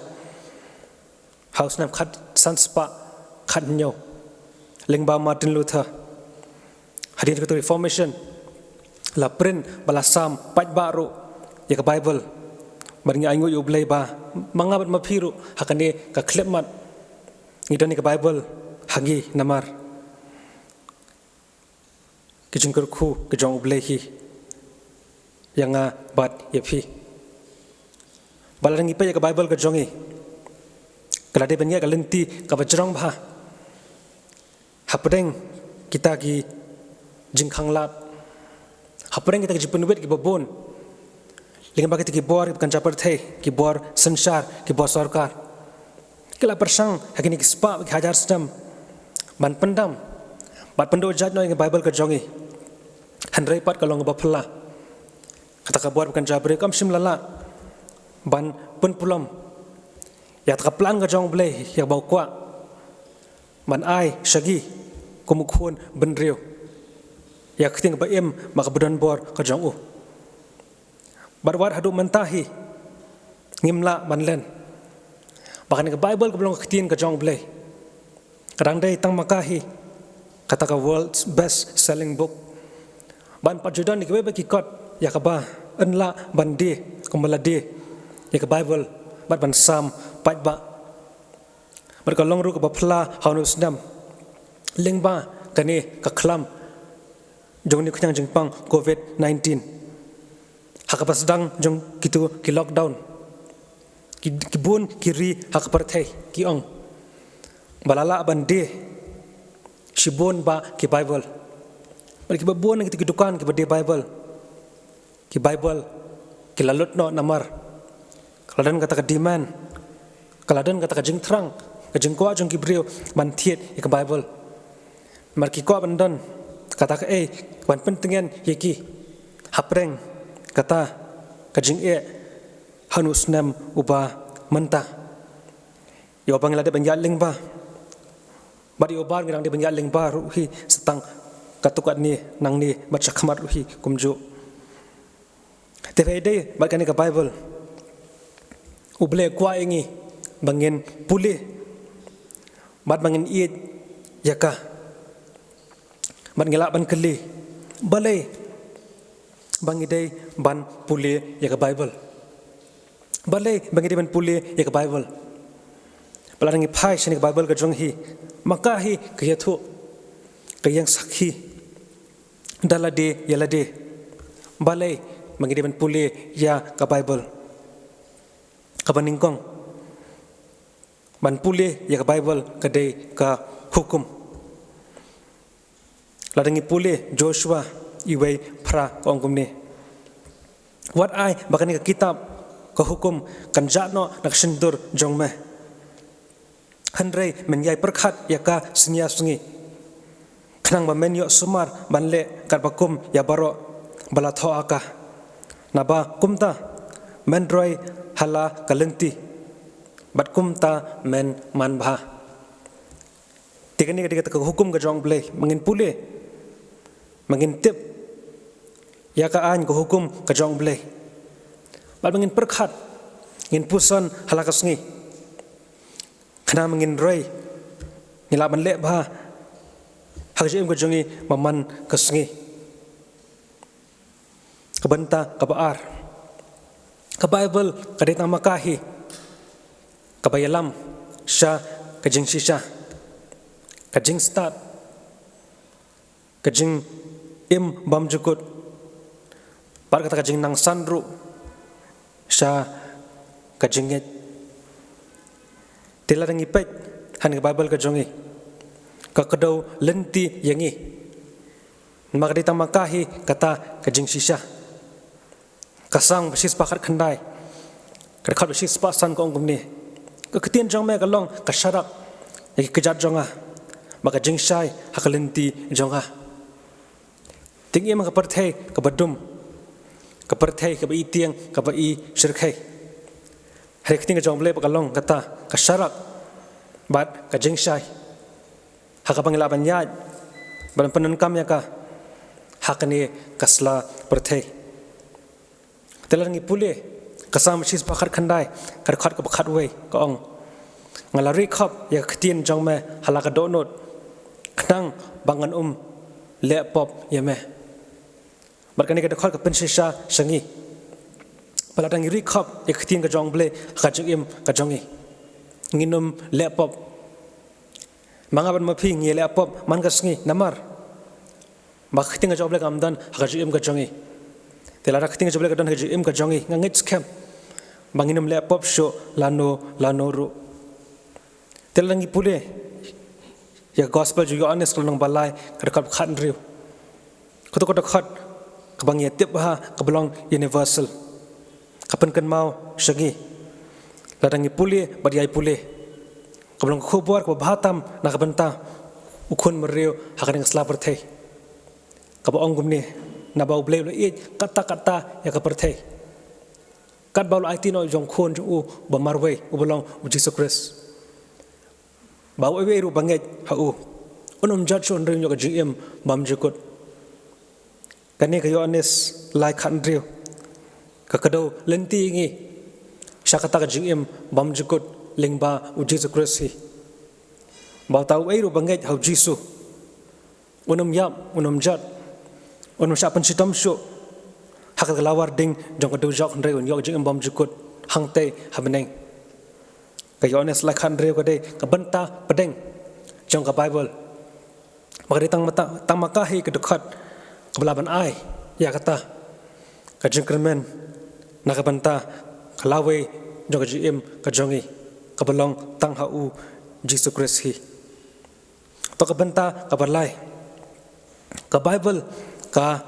ha u snem khatsan spah khathynñiew lyngba Martin Luther. Hadien ka Reformation la print bad la sam paidbah ruh ïa ka Baibl. Bad ngi ainguh ïa U Blei ba ma nga bad ma phi ruh ha kane ka khyllipmat ngi don ïa ka Baibl ha ngi namar ki jingkyrkhu ki jong U Blei hi ïa nga bad ïa phi. Bad lada ngi peit ïa ka Baibl ka jong ngi, ka la dei ban ïa ka lynti kaba jrong bha hapdeng kita ki jingkhanglad, hapdeng kita ki jingpynwit kiba bun, lyngba kita ki bor kiba kynja pyrthei, ki bor synshar, ki bor sorkar. Ki la pyrshang ha kine ki spah ki hajar snem ban pyndam bad pynduh jait noh ïa ka Baibl ka jong ngi. Hynrei pat ka long kaba phylla. Kata ka bor ba kynja briew kam shym la lah ban pynpulom ïa kata ka plan ka jong U Blei ïa kaba u kwah ban ai sha ngi kum u khun bynriew, ïa ka ktien kaba im bad kaba don bor ka jong u. Bad wat haduh mynta hi ngim lah ban len ba kane ka Baibl kaba long ka ktien ka jong U Blei ka dang dei tang ma ka hi kata ka world's best selling book. Bad pat ju don ïa kiwei pat ki kot ïa kaba yn lah ban die kumba la die ïa ka Baibl bad ban sam paidbah. Bad ka long ruh kaba phylla ha une u snem lyngba kane ka khlam jong une u khñiang jingpang covid nineteen. Ha kaba sdang jong kito ki lockdown, ki, ki bun ki ri ha ka pyrthei ki ong ba la lah ban die shibun bah ki Baibl. Bad kiba bun na kito ki dukan kiba die Baibl, ki Baibl ki la lut noh namar ka la don kata ka demand, ka la don kata ka jingthrang, ka jingkwah jong ki briew ban thied ïa ka Baibl. Namar ki kwah ban don kata kaei ban pyntngen ïa ki hapdeng kata ka jingeh ha une u snem uba mynta. Ïa uba ngi la dep ban ïaid lyngba bad ïa uba ngi dang dep ban ïaid lyngba ruh hi sa tang katto katne nangne bad shakhmat ruh hi kumjuh. Te phi dei bad kane ka Baibl, U Blei u kwah ïa ngi ba ngin pule bad ba ngin ïeit ïa ka. Bad ngi lah ban kylli, balei ba ngi dei ban pule ïa ka Baibl? Balei ba ngi dei ban pule ïa ka Baibl? Ba lada ngi phai sha kane ka Baibl ka jong hi, ma ka hi ka ïathuh, ka ïeng sakhi da lade ïa lade. Balei ba ngi dei ban pule ïa ka Baibl? Kaba nyngkong, ban pule ïa ka Baibl ka dei ka hukum. Lada ngi pule Joshua uwei phra ka ong kumne: Wat ai ba kane ka kitab ka hukum kan jah noh na ka shyntur jong me, hynrei men ïai pyrkhat ïa ka sngi ar sngi, khnang ba men ïoh sumar ban leh katba kum ïa baroh ba la thoh ha ka. Naba kumta men roi ha la ka lynti, bad kumta men manbha. Te kane ka dei kata ka hukum ka jong U Blei, ba ngin pule, ba ngin tip ïa ka aiñ ka hukum ka jong U Blei, bad ba ngin pyrkhat, ngin puson ha la ka sngi, khnang ba ngin roi, ngin lah ban leh bha ha ka jingim ka jong ngi man man ka sngi. Ka bynta kaba ar, ka Baibl ka dei tang ma ka hi kaba ïalam sha ka jingshisha, ka jingstad, ka jingim bymjukut, bad kata ka jingnang san ruh sha ka jingngeit. Te lada ngi peit ha kane ka Baibl ka jong ngi, ka kdew lynti ïa ngi, namar ka dei tang ma ka hi kata ka jingshisha. Ka Salm ba shispah khatkhyndai, ka dkhot ba shispah san ka ong kumne: Ka ktien jong me ka long ka sharak ïa ki kjat jong nga, bad ka jingshai ha ka lynti jong nga. Te ngi im ha ka pyrthei kaba dum, ka pyrthei kaba i tieng, kaba i shyrkhei. Hynrei ka ktien ka jong U Blei pat ka long kata ka sharak bad ka jingshai ha kaba ngi lah ban ïaid bad ban pyndonkam ïa ka ha kane ka sla pyrthei. Te lada ngi pule ka Salm ba shispah khatkhyndai, ka dkhot kaba khatwei, ka ong: Nga la rieh khop ïa ka ktien jong me ha la ka dohnud, khnang ba ngan ym leh pop ïa me. Bad kane ka dkhot ka pynshisha sha ngi ba lada ngi rieh khop ïa ka ktien ka jong U Blei ha ka jingim ka jong ngi, ngin ym leh pop. Ma nga bad ma phi ngi leh pop man ka sngi, namar ba ka ktien ka jong U Blei kam don ha ka jingim ka jong ngi. Te lada ka ktien ka jong U Blei ka don ha ka jingim ka jong ngi, nga ngeit skhem ba ngin ym leh pop shuh lano lano ruh. Te lada ngi pule ïa ka Gospel jong u Ïoannis ka lynnong ba lai, ka dkhot khathynriew, kato ka dkhot kaba ngi ïa tip bha, kaba long universal, ka pynkynmaw sha ngi lada ngi pule bad ïai pule, kaba long ka khubor kaba bha tam na ka bynta u khun briew ha kane ka sla pyrthei, kaba ong kumne: Naba U Blei u la ïeit katta katta ïa ka pyrthei, katba u la aiti noh ïa u jong u khun jong u ba marwei, uba long u Jisu Khrist, ba uwei uwei ruh ba ngeit ha u un ym jot shuh, hynrei un ïoh ka jingim bymjukut. Kane ka Ïoannis lai khathynriew ka kdew lynti ïa ngi sha kata ka jingim bymjukut lyngba u Jisu Khrist hi, ba uta uwei ruh ba ngeit ha u Jisu un ym ïap, un ym jot, un ym shah pynshitom shuh ha kata ka lawar ding jong ka dujok, hynrei un ïoh ka jingim bymjukut hangtei ha bneng. Ka Ïoannis lai khathynriew ka dei ka bynta pdeng jong ka Baibl. Ba ka dei tang ma ka, tang ma ka hi ka dkhot kaba lah ban ai ïa kata ka jingkyrmen na ka bynta ka lawei jong ka jingim ka jong ngi, kaba long tang ha u Jisu Khrist hi. To ka bynta kaba lai, ka Baibl ka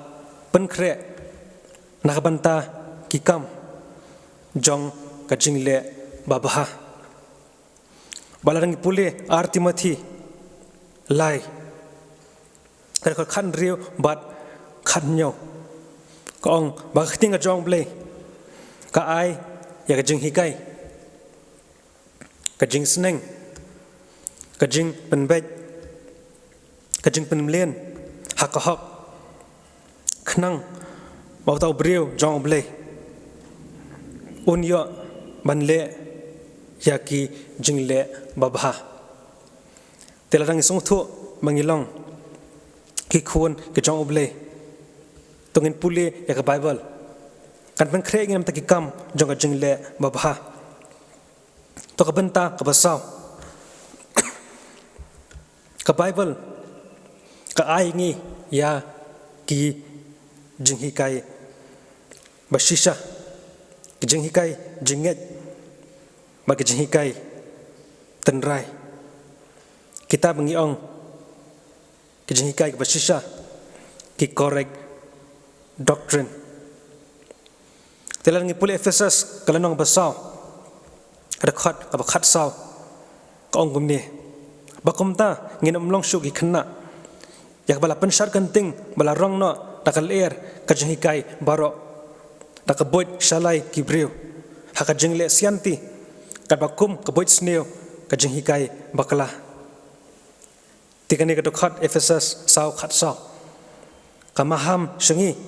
pynkhreh na ka bynta ki kam jong ka jingleh babha. Ba lada ngi pule Ar Timothi lai, ka dkhot khathynriew bad khathynñiew, ka ong ba ka ktien ka jong U Blei ka ai ïa ka jinghikai, ka jingsneng, ka jingpynbeit, ka jingpynmlien ha ka hok, khnang ba uta u briew jong U Blei un ïoh ban leh ïa ki jingleh babha. Te lada ngi sngewthuh ba ngi long ki khun ki jong U Blei, to ngin pule ïa ka Baibl. Kan pynkhreh ïa ngi namar ki kam jong ka jingleh babha. To ka bynta kaba saw, ka Baibl ka ai ngi ïa ki jinghikai ba shisha, ki jinghikai jingngeit, ba ki jinghikai tynrai. Kita ba ngi ong ki jinghikai ba shisha, ki correct doctrine. Te lada ngi pule Ephesus ka lynnong ba saw, ka dkhot kaba khatsaw, ka ong kumne: Ba kumta ngin ym long shuh ki khynnah, ïa kaba la pynshad kynting, ba la rong noh da ka lyer ka jinghikai baroh, da ka buit shalai ki briew ha ka jingleh sianti, katba kum ka buit sniew ka jinghikai bakla. Te kane ka dkhot Ephesus saw khatsaw ka maham sha ngi,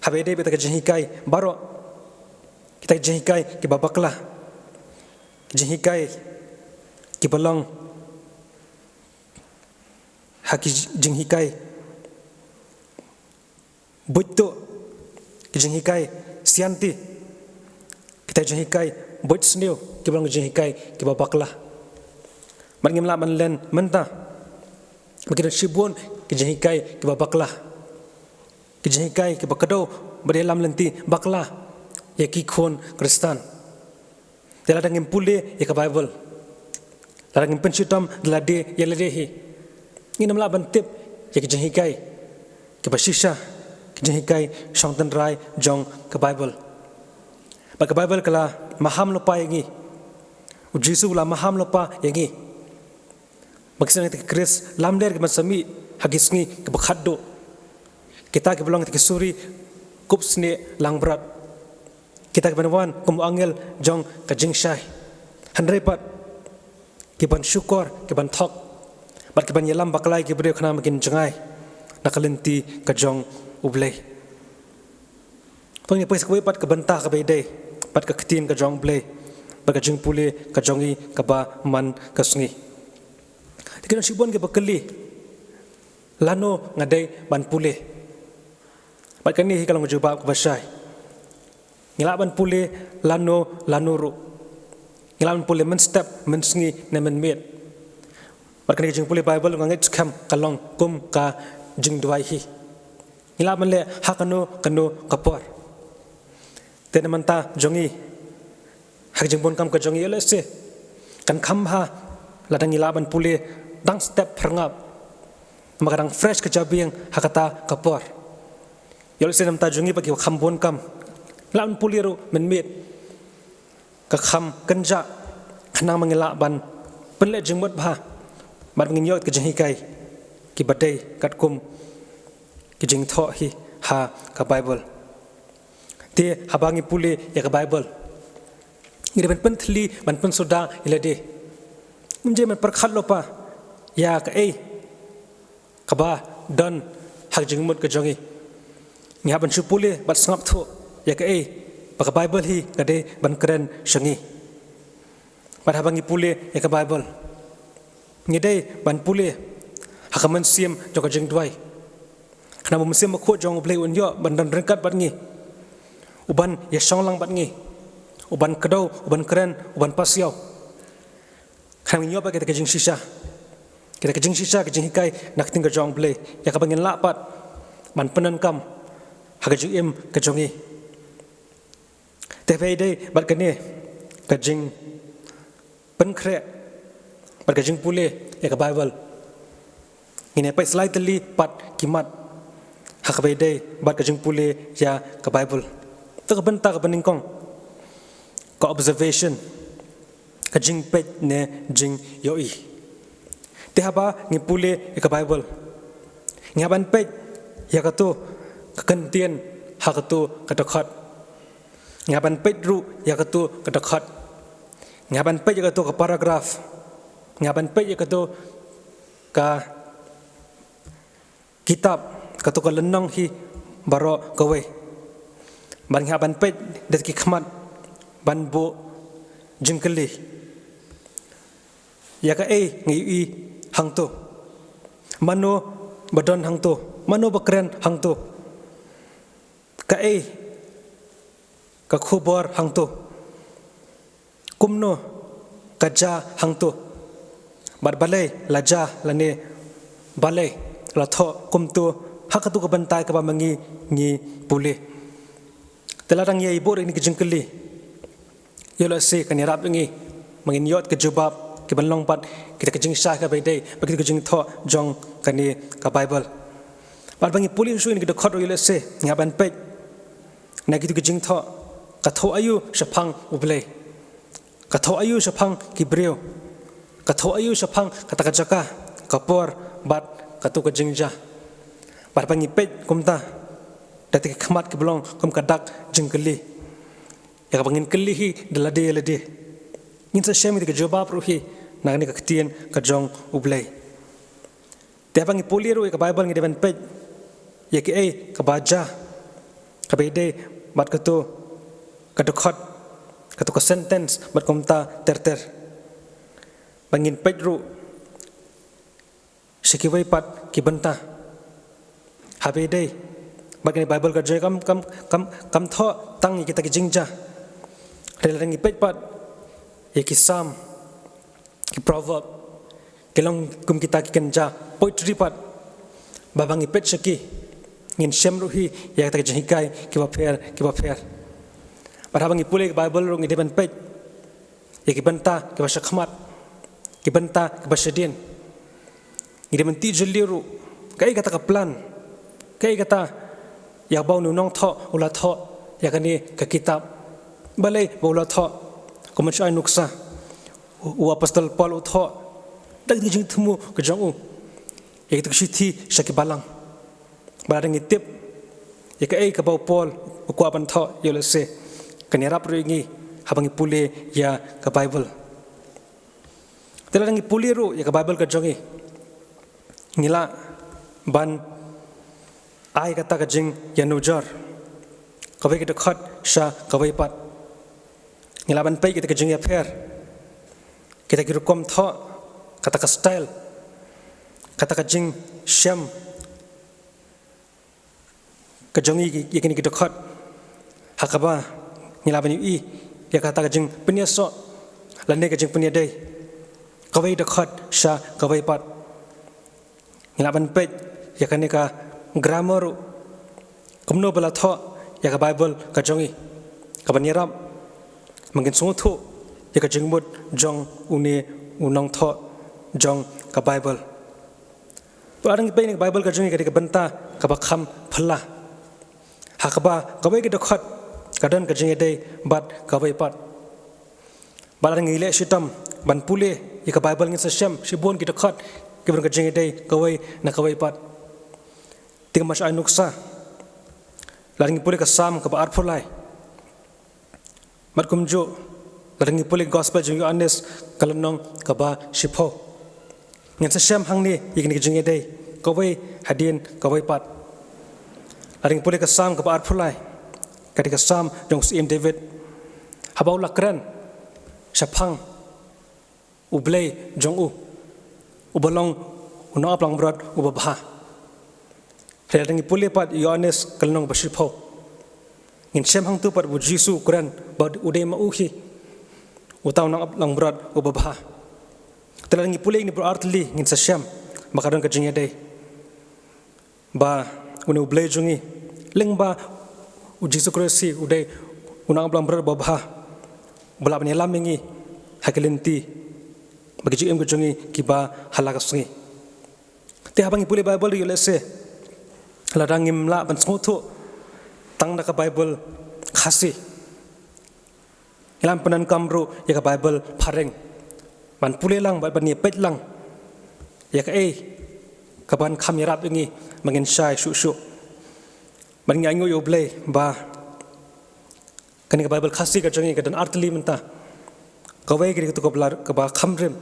haba ïadei bad ka jinghikai baroh, kita ki jinghikai kiba bakla, ki jinghikai kiba long ha ki jinghikai buit tuh, ki jinghikai sianti, kita ki jinghikai buit sniew, kiba long ki jinghikai kiba bakla. Bad ngim lah ban len mynta ba ki don shibun ki jinghikai kiba bakla, ki jinghikai kiba kdew bad ïalam lynti bakla ïa ki khun Khristan. Te lada ngim pule ïa ka Baibl, lada ngim pynshitom da lade ïa lade hi, ngin ym lah ban tip ïa ki jinghikai kiba shisha, ki jinghikai shong tynrai jong ka Baibl. Bad ka Baibl ka la maham lypa ïa ngi. U Jisu u la maham lypa ïa ngi. Ba ngin seng ïa kita ki Khrist lamler kiban sa mih ha ki sngi kiba khatduh, kita kiba long kita ki suri kup snieh langbrot, kita kiban wan kum u angel jong ka jingshai, hynrei pat kiban shukor, kiban thok, bad kiban ïalam bakla ïa ki briew khnang ba kin jngai na ka lynti ka jong U Blei. To ngin peit sa kawei pat ka bynta kaba ïadei bad ka ktien ka jong U Blei bad ka jingpule ka jong ngi kaba man ka sngi. Te ki don shibun kiba kylli, lano nga dei ban pule? Bad kane hi ka long ka jubab kaba shai. Ngi lah ban pule lano lano ruh. Ngi lah ban pule mynstep, mynsngi ne mynmiet. Bad kane ka jingpule Baibl nga ngeit skhem ka long kum ka jingduwai hi. Ngi lah ban leh ha kano kano ka por. Te na ka bynta jong ngi, ha ka jingbun kam ka jong ngi, ïoh lehse kan kham bha lada ngi lah ban pule dang step pyrngap, namar ka dang fresh ka jabieng ha kata ka por. Ïoh lehse na ka bynta jong ngi pat kiba kham bun kam, ngi lah ban pule ruh mynmiet, ka kham kynjah khnang ba ngi lah ban pynleit jingmut bha bad ba ngin ïoh ka jinghikai kiba dei katkum ki jingthoh hi ha ka Baibl. Te haba ngi pule ïa ka Baibl, ngi dei ban pynthylli, ban pynsuda ïa lade. Ngim dei ban pyrkhat lypa ïa kaei kaba don ha ka jingmut ka jong ngi. Ngi hap ban shu pule bad sngap thuh ïa kaei ba ka Baibl hi ka dei ban kren sha ngi. Bad haba ngi pule ïa ka Baibl, ngi dei ban pule ha ka mynsiem jong ka jingduwai, khnang ba u Mynsiem Bakhuid jong U Blei un ïoh ban don ryngkat bad ngi, u ban ïashong lang bad ngi, u ban kdew, u ban kren, u ban pasiaw, khnang ba ngin ïoh pat kita ki jingshisha, kita ki jingshisha, ki jinghikai na ka ktien ka jong U Blei, ïa kaba ngin lah pat ban pyndonkam ha ka jingim ka jong ngi. Te haba ïadei bad kane ka jingpynkhreh bad ka jingpule ïa ka Baibl, ngin ïa peit slightly pat ki mat ha kaba ïadei bad ka jingpule ïa ka Baibl. To ka bynta kaba nyngkong, ka observation, ka jingpeit ne jingïohi. Te haba ngi pule ïa ka Baibl, ngi hap ban peit ïa kato ka kyntien ha kato ka dkhot. Ngi hap ban peit ruh ïa kato ka dkhot. Ngi hap ban peit ïa kato ka paragraph. Ngi hap ban peit ïa kato ka kitab, kato ka lynnong hi baroh kawei. Bad ngi hap ban peit da ki khmat ban buh Jingkylli. Ïa kaei ngi ïohi hangto? Mano ba don hangto? Mano ba kren hangto? Kaei ka khubor hangto? Kumno ka jia hangto? Bad balei la jia lane balei la thoh kumto ha kato ka bynta kaba ma ngi ngi pule? Te lada ngi ïa buh ïa kine ki jingkylli, ïoh leh se kan ïarap ïa ngi ba ngin ïoh ka jubab kiban long pat kita ki jingshai kaba ïadei bad kita ki jingthoh jong kane ka Baibl. Bad ba ngi pule shuh ïa kine ki dkhot ruh ïoh leh se ngi hap ban peit na kito ki jingthoh, ka thoh aïu shaphang U Blei? Ka thoh aïu shaphang ki briew? Ka thoh aïu shaphang kata ka jaka, ka por bad kato ka jingjia? Bad ba ngi peit kumta da kita ki khmat kiba long kum ka dak jingkylli, ïa kaba ngin kylli hi da lade lade, ngin sa shem ïa ka jubab ruh hi na kane ka ktien ka jong U Blei. Te haba ngi pule ruh ïa ka Baibl ngi dei ban peit ïa kaei kaba jia kaba ïadei bad kato ka dkhot, kato ka sentence bad kumta ter ter. Ba ngin peit ruh sha kiwei pat ki bynta haba ïadei bad kane ka Baibl ka jong ngi, kam, kam, kam, kam thoh tang ïa kita ki jingjia. Hynrei lada ngi peit pat ïa ki Salm, ki Proverb, ki long kum kita ki kynja poetry pat, ba haba ngi peit sha ki ngin shem ruh hi ïa kita ki jinghikai kiba pher kiba pher. Bad haba ngi pule ïa ka Baibl ruh ngi dei ban peit ïa ki bynta kiba shakhmat, ki bynta kiba shadien. Ngi dei ban tip jylliew ruh kaei kata ka plan, kaei kata, ïa ba une u nongthoh u la thoh ïa kane ka kitab, balei ba u la thoh. Kumba shu ai nuksa, u, u apostol Paul u thoh da ka jingthmu ka jong u ïa kito ki shithi sha ki balang. Bad lada ngi tip ïa kaei kaba u Paul u kwah ban thoh, ïoh leh se kan ïarap ruh ïa ngi haba ngi pule ïa ka Baibl. Te lada ngi pule ruh ïa ka Baibl ka jong ngi, ngi lah ban ai kata ka jingïanujor kawei ka dkhot sha kawei pat. Ngi lah ban peit kita ka jingïapher, kita ki rukom thoh, kata ka style, kata ka jingshem ka jong ngi ïa kine ki dkhot, ha kaba ngi lah ban ïohi ïa kata ka jingpynïasoh lane ka jingpynïadei kawei dkhot sha kawei pat. Ngi lah ban peit ïa kane ka grammar ruh, kumno ba la thoh ïa ka Baibl ka jong ngi, kaban ïarap ba ngin sngewthuh ïa ka jingmut jong une u nongthoh jong ka Baibl. Te lada ngi peit ïa ka Baibl ka jong ngi, ka dei ka bynta kaba kham phylla, ha kaba kawei ka dkhot ka don ka jingïadei bad kawei pat. Bad lada ngi leh shitom ban pule ïa ka Baibl ngin sa shem shibun ki dkhot kiba don ka jingïadei kawei na kawei pat. Te kumba shu ai nuksa, lada ngi pule ka Salm kaba arphew lai, bad kumjuh lada ngi pule ka Gospel jong u Ïoannis ka lynnong kaba shiphew, ngin sa shem hangne ïa kine ki jingïadei kawei hadien kawei pat. Lada ngi pule ka Salm kaba arphew lai, ka dei ka Salm jong u Syiem David, haba u la kren shaphang U Blei jong u, uba long u nongap langbrot uba bha. Hynrei lada ngi pule pat Ïoannis ka lynnong ba shiphew, ngin shem hangto pat ba u Jisu u kren ba u dei ma u hi uta u nongap langbrot uba bha. Te lada ngi pule ïa kine baroh artylli ngin sa shem ba ka don ka jingïadei, ba une U Blei jong ngi, lyngba u Jisu Khrist hi, u dei u nongap langbrot uba bha, uba lah ban ïalam ïa ngi ha ki lynti bad ki jingim ki jong ngi kiba ha la ka sngi. Te haba ngi pule Baibl ruh ïoh lehse lada ngim lah ban sngewthuh tang da ka Baibl Khasi, ngi lah ban pyndonkam ruh ïa ka Baibl phareng ban pule lang bad ban ïa peit lang ïa kaei kaban kham ïarap ïa ngi ba ngin shai shuh shuh. Bad ngi ainguh ïa U Blei ba kane ka Baibl Khasi ka jong ngi ka don artylli mynta. Kawei ka dei kato kaba la, kaba kham rim.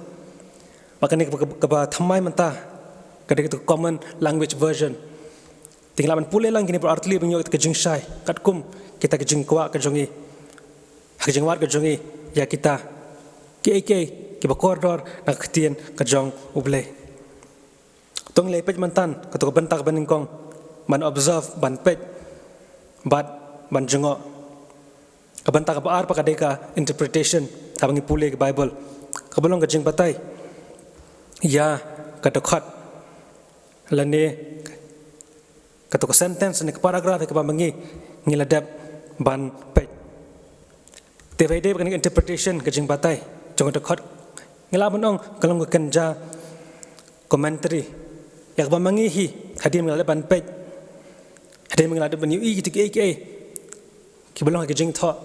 Bad kane kaba, kaba, kaba thymmai mynta ka dei kato ka Common Language Version. Te ngi lah ban pule lang kine baroh artylli ban ïoh kita ka jingshai katkum kita ka jingkwah ka jong ngi, ha ka jingwad ka jong ngi ïa kita kiei kiei kiba kordor na ka ktien ka jong U Blei. To ngin ïa peit mynta katto ka bynta kaba nyngkong, ban observe, ban peit bad ban jngoh. Ka bynta kaba ar pat ka dei ka interpretation, kaba ngi pule ka Bible, kaba long ka jingbatai ïa ka dkhot lane katto ka sentence lane ka paragraph kaba ma ngi ngi la dep ban peit. Te ba ïadei bad kane ka interpretation, ka jingbatai jong ka dkhot, ngi lah ban ong ka long ka kynja commentary ïa kaba ma ngi hi, hadien ba ngi la dep ban peit, hadien ba ngi la dep ban ïohi ïa kiei kiei kiba long ha ki jingthoh,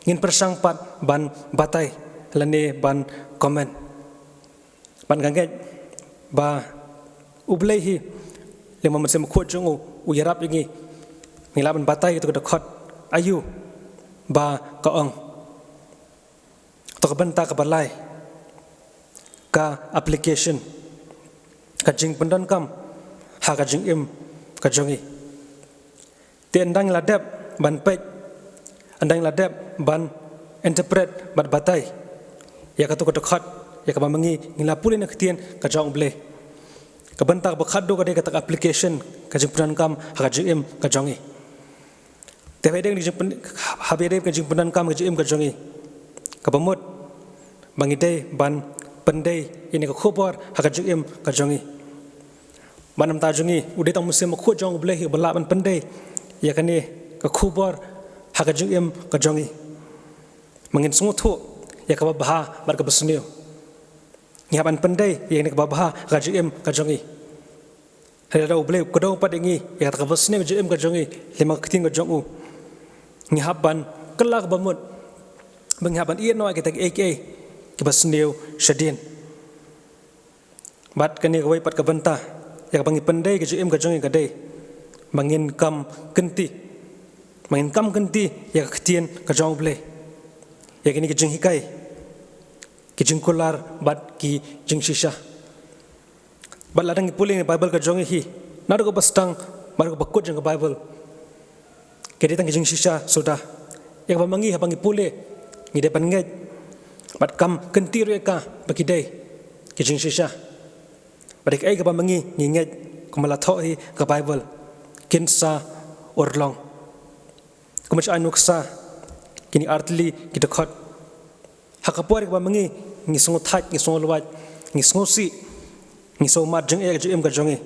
ngin pyrshang pat ban batai lane ban comment. Bad nga ngeit ba U Blei hi, lem bad Mynsiem Bakhuid jong u, u ïarap ïa ngi, ngi lah ban batai ïa kato ka dkhot aïu ba ka ong. To ka bynta kaba lai, ka application, ka jingpyndonkam ha ka jingim ka jong ngi. Te ynda ngi la dep ban peit, ynda ngi la dep ban interpret bad batai ïa kato ka dkhot ïa kaba ma ngi ngi la pule na ka ktien ka jong U Blei, ka bynta kaba khatduh ka dei kata ka application, ka jingpyndonkam ha ka jingim ka jong ngi. Te haba ïadei ka jingpyn-, haba ïadei ka jingpyndonkam ha ka jingim ka jong ngi, kaba mut ba ngi dei ban pyndei ïa kane ka khubor ha ka jingim ka jong ngi. Bad na ka bynta jong ngi, u dei tang u Mynsiem Bakhuid jong U Blei hi uba lah ban pyndei ïa kane ka khubor ha ka jingim ka jong ngi. Ma ngin sngewthuh ïa kaba bha bad kaba sniew, ngi hap ban pyndei ïa kane kaba bha ha ka jingim ka jong ngi. Hynrei lada U Blei u kdew pat ïa ngi ïa kata kaba sniew ka jingim ka jong ngi lem bad ka ktien ka jong u, ngi hap ban kylla kaba mut ba ngi hap ban ïehnoh ïa kita kiei kiei kiba sniew shadien. Bad kane kawei pat ka bynta ïa kaba ngi pyndei ka jingim ka jong ngi ka dei ba ngin kam kynti, ba ngin kam kynti ïa ka ktien ka jong U Blei, ïa kine ki jinghikai, ki jingkular bad ki jingshisha. Bad lada ngi pule ïa ka Bible ka jong ngi hi, naduh kaba sdang bad kaba kut jong ka Bible, ki dei tang ki jingshisha suda. Ïa kaba ma ngi haba ngi pule ngi dei ban ngeit bad kam kynti ruh ïa ka ba ki dei ki jingshisha. Bad ïa kaei kaba ma ngi ngi ngeit, kumba la thoh hi ka Bible, kin sa urlong. Kumba shu ai nuksa, kine artylli ki dkhot, ha ka por kaba ma ngi ngi sngewthait, ngi sngewlwait, ngi sngewsih, ngi sngewmad jingeh ha ka jingim ka jong ngi,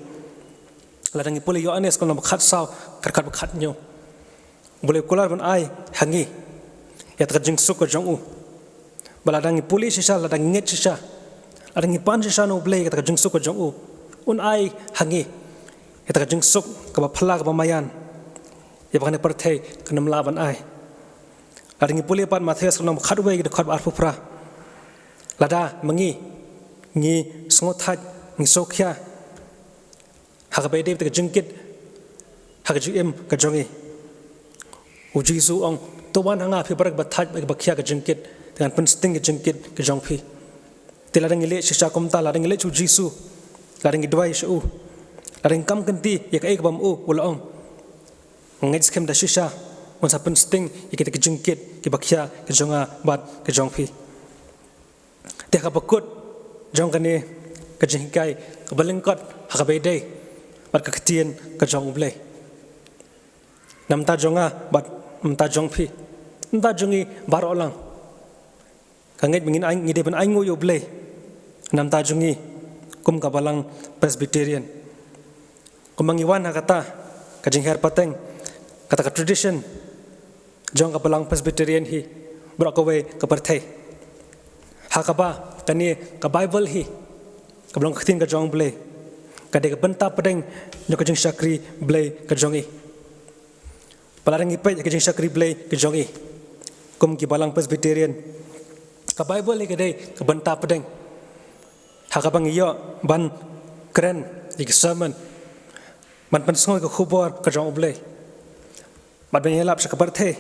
lada ngi pule Ïoannis ka lynnong ba khatsaw, ka dkhot ba khathynñiew, U Blei u kular ban ai ha ngi ïa kata ka jingsuk ka jong u. Bad lada ngi pule shisha, lada ngi ngeit shisha, lada ngi pan shisha na U Blei ïa kata ka jingsuk ka jong u, un ai ha ngi ïa kata ka jingsuk kaba phylla, kaba maïan, ïa ba kane ka pyrthei kan ym lah ban ai. Lada ngi pule pat Mathaios ka lynnong ba khatwei, ka dkhot ba arphew phra, lada ma ngi ngi sngewthait, ngi sngewkhia ha kaba ïadei bad ka jingkit ha ka jingim ka jong ngi, U Jisu u ong, "To wan ha nga phi baroh kiba thait bad kiba khia ka jingkit, te ngan pynsting ka jingkit ka jong phi." Te lada ngi leh shisha kumta, lada ngi leh sha U Jisu, lada ngi duwai sha u, lada ngi kam kynti ïa kaei kaba ma u u la ong, nga ngeit skhem da shisha un sa pynsting ïa kita ki jingkit kiba khia ka jong nga bad ka jong phi. Te ha kaba kut jong kane ka jinghikai, kaba lyngkot ha kaba ïadei bad ka ktien ka jong U Blei, na ka bynta jong nga bad na ka bynta jong phi, na ka bynta jong ngi baroh lang, nga ngeit ba ngin ai, ngi dei ban ainguh ïa U Blei na ka bynta jong ngi kum ka Balang Presbyterian. Kumba ngi wan ha kata ka jinghiar pateng, kata ka tradition jong ka Balang Presbyterian hi baroh kawei ka pyrthei, ha kaba kane ka Bible hi, kaba long ka ktien ka jong U Blei, ka dei ka bynta pdeng jong ka jingshakri Blei ka jong ngi. Bad lada ngi peit ïa ka jingshakri Blei ka jong ngi kum ki Balang Presbyterian, ka Bible hi ka dei ka bynta pdeng ha kaba ngi ïoh ban kren ïa ki sermon, ban pynsngew ïa ka khubor ka jong U Blei, bad ban ïalap sha ka pyrthei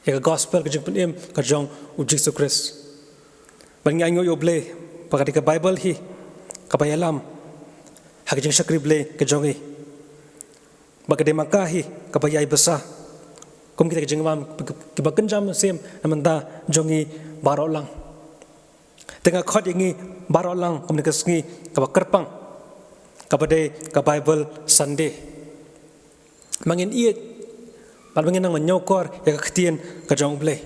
ïa ka gospel, ka jingpynim ka jong U Jisu Khrist. Bad ngi ainguh ïa U Blei ba ka dei ka Bible hi kaba ïalam ha ka jingshakri Blei ka jong ngi. Ba ka dei ma ka hi kaba ïai bsa kum kita ki jingbam kiba kynja mynsiem na ka bynta jong ngi baroh lang. Te nga khot ïa ngi baroh lang kumne ka sngi kaba kyrpang, kaba dei ka Bible Sunday. Ma ngin ïeit bad ma ngin nang ñiewkor ïa ka ktien ka jong U Blei.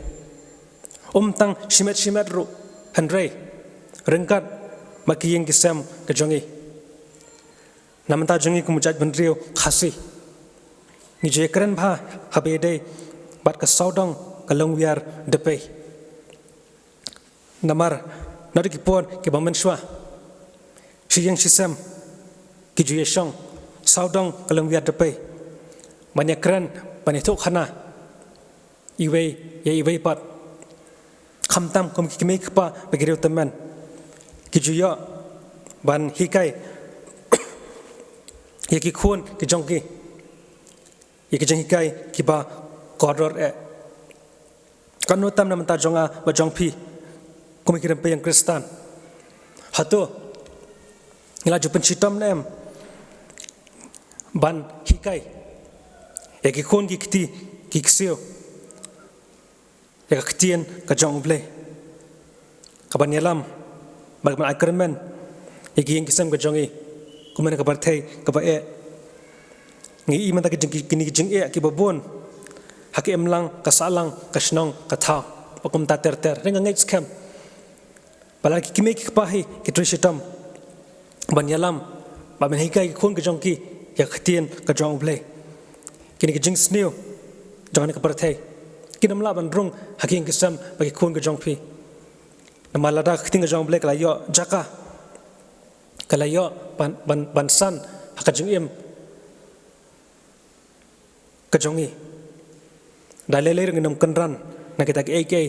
Um tang shimet shimet ruh, hynrei ryngkat ma ki ïing ki sem ka jong ngi. Na mynta jong ngi kum u jaitbynriew Khasi, ngi ju ïakren bha haba ïadei bad ka sawdong ka longwiar dpei. Namar naduh ki por kiba mynshuwa, shi ïing shi sem ki ju ïashong sawdong ka longwiar dpei ban ïakren, ban ïathuhkhana iwei ïa iwei pat. Khamtam kum ki kmie ki kpa bad ki riewtymmen, ki ju ïoh ban hikai ïa ki khun ki jong ki ïa ki jinghikai kiba kordor eh. Katno tam na bynta jong nga bad jong phi kum ki rympei ïing Khristan? Hato ngi la ju pynshitom ne em ban hikai ïa ki khun ki kti ki ksiew ïa ka ktien ka jong U Blei, kaban ïalam bad kaban ai kyrmen ïa ki ïing ki sem ka jong ngi, kumne ka pyrthei kaba eh? Ngi i mynta ki jing, kine ki jingeh kiba bun ha ka imlang, ka sahlang, ka shnong, ka thaw, bad kumta ter ter. Hynrei nga ngeit skhem ba lada ki kmie ki kpa hi ki trei shitom ban ïalam bad ban hikai ki khun ki jong ki ïa ka ktien ka jong U Blei, kine ki jingsniew jong kane ka pyrthei kin ym lah ban rung ha ki ïing ki sem bad ki khun ki jong phi. Namar lada ka ktien ka jong U Blei ka la ïoh jaka, ka la ïoh ban, ban, ban san ha ka jingim ka jong ngi, da lei lei ruh ngin ym kynran na kita kiei kiei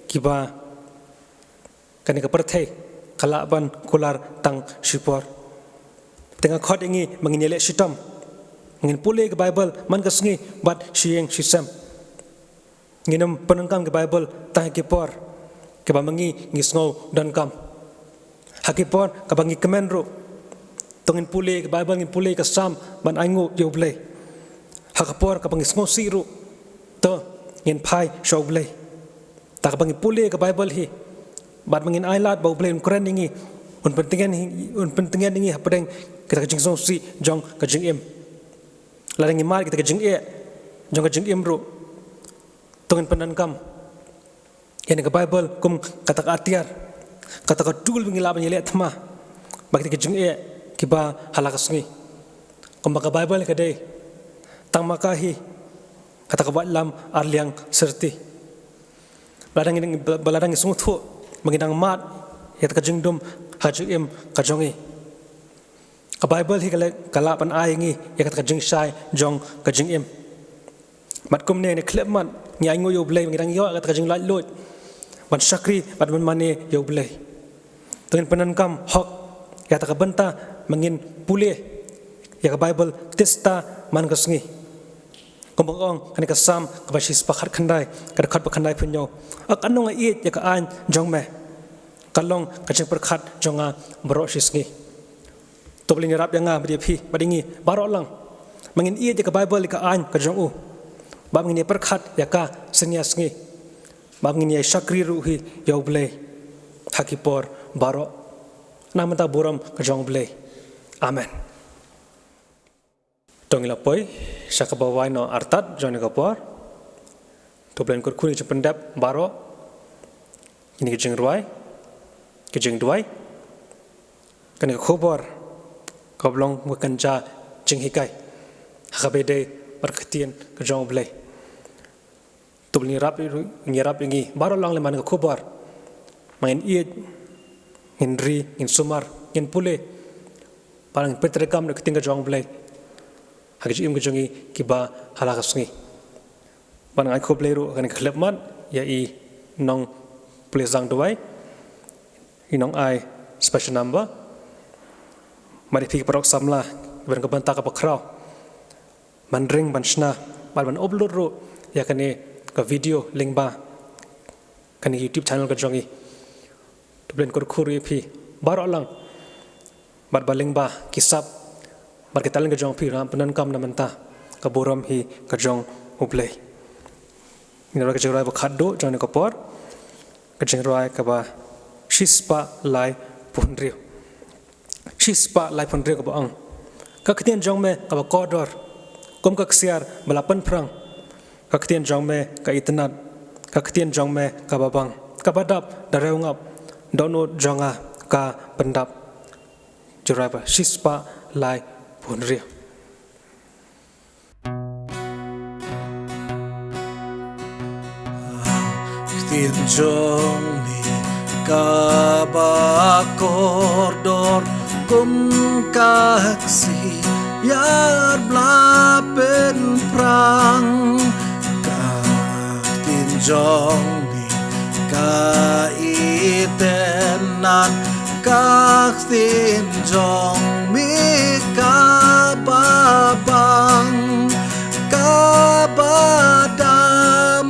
kiba kane ka pyrthei ka lah ban kular tang shipor. Te nga khot ïa ngi ba ngin ïaleh shitom, ngin pule ka Bible man ka sngi bad shi ïing shi sem. Ngin ym pyndonkam ka Bible tang ha ki por kiba ma ngi ngi sngew donkam. Ha ki por kaba ngi kmen ruh, to ngin pule ka Bible, ngin pule ka Salm ban ainguh ïa U Blei. Ha ka por kaba ngi sngewsih ruh, to ngin phai sha U Blei. Te kaba ngi pule ka Bible hi bad ma ngin ailad ba U Blei un kren ïa ngi, un pyntngen, un pyntngen ïa ngi hapdeng kita ka jingsngewsih jong ka jingim. Lada ngi mad kita ka jingeh jong ka jingim ruh, to ngin pyndonkam ïa kane ka Bible kum kata ka atiar, kata ka tool ba ngi lah ban ïaleh thma bad kita ki jingeh kiba ha la ka sngi. Kumba ka Bible ka dei tang ma ka hi kata ka waitlam arliang syrti. Ba lada ngi, ba lada ngi sngewthuh ba ngi dang mad ïa kata ka jingdum ha ka jingim ka jong ngi, ka Bible hi ka lah, ka lah ban ai ngi ïa kata ka jingshai jong ka jingim. Bad kumne ne khlem mad ngi ainguh ïa U Blei, ngi dang ïoh kata ka jinglaitluid ban shakri bad ban mane ïa U Blei. To ngin pyndonkam hok ïa kata ka bynta ma ngin pule ïa ka Bible tista man ka sngi. Kumba ong kane ka Salm kaba shispah khatkhyndai, ka dkhot ba khyndai phew hynñiew: Ïa kano nga ïeit ïa ka aiñ jong me, ka long ka jingpyrkhat jong nga baroh shi sngi. To U Blei un ïarap ïa nga bad ïa phi bad ïa ngi baroh lang, ma ngin ïeit ïa ka Bible, ïa ka aiñ ka jong u, bad ma ngin ïa pyrkhat ïa ka synñia sngi, bad ma ngin ïa shakri ruh hi ïa U Blei ha ki por baroh. Na mynta burom ka jong U Blei. Amen. To ngin la poi sha kaba wai noh artat jong kane ka por. To U Blei un kyrkhu ïa ngi jingpyndep baroh, ïa ngi ki jingrwai, ki jingduwai. Kane ka khubor kaba long ka kynja jinghikai ha kaba ïadei bad ka ktien ka jong U Blei. To U Blei un ïarap, un ïarap ïa ngi baroh lang lem bad kane ka khubor. Ma ngin ïeit, ngin ri, ngin sumar, ngin pule, bad ngin pyntreikam ïa ka ktien ka jong U Blei ha ka jingim ka jong ngi kiba ha la ka sngi. Bad nga ai khublei ruh ha kane ka khyllipmat ïa i nongpule sang duwai, i nongai special number, bad ïa phi ki paralok samla kiba don ka bynta kaba khraw ban ring, ban shna bad ban upload ruh ïa kane ka video lyngba kane ka YouTube channel ka jong ngi. To U Blei un kyrkhu ruh ïa phi baroh lang bad ba lyngba ki sap bad ki talent ka jong phi ruh ngan pyndonkam na bynta ka burom hi ka jong U Blei. Ngin rwai ka jingrwai ba khatduh jong kane ka por, ka jingrwai kaba Shispah laiphew hynriew. Shispah laiphew hynriew kaba ong: Ka ktien jong me kaba kordor kum ka ksiar ba la pynphrang. Ka ktien jong me ka itynnad. Ka ktien jong me kaba bang, kaba dap da riewngap. Dohnud jong nga ka pyndap. Jraiba shispah laiphew hynriew. Ktien jong me kaba kordor kum ka ksiar ba la pynphrang. Ka ktien jong me ka itynnad. Ka ktien jong me kaba bang, kaba dap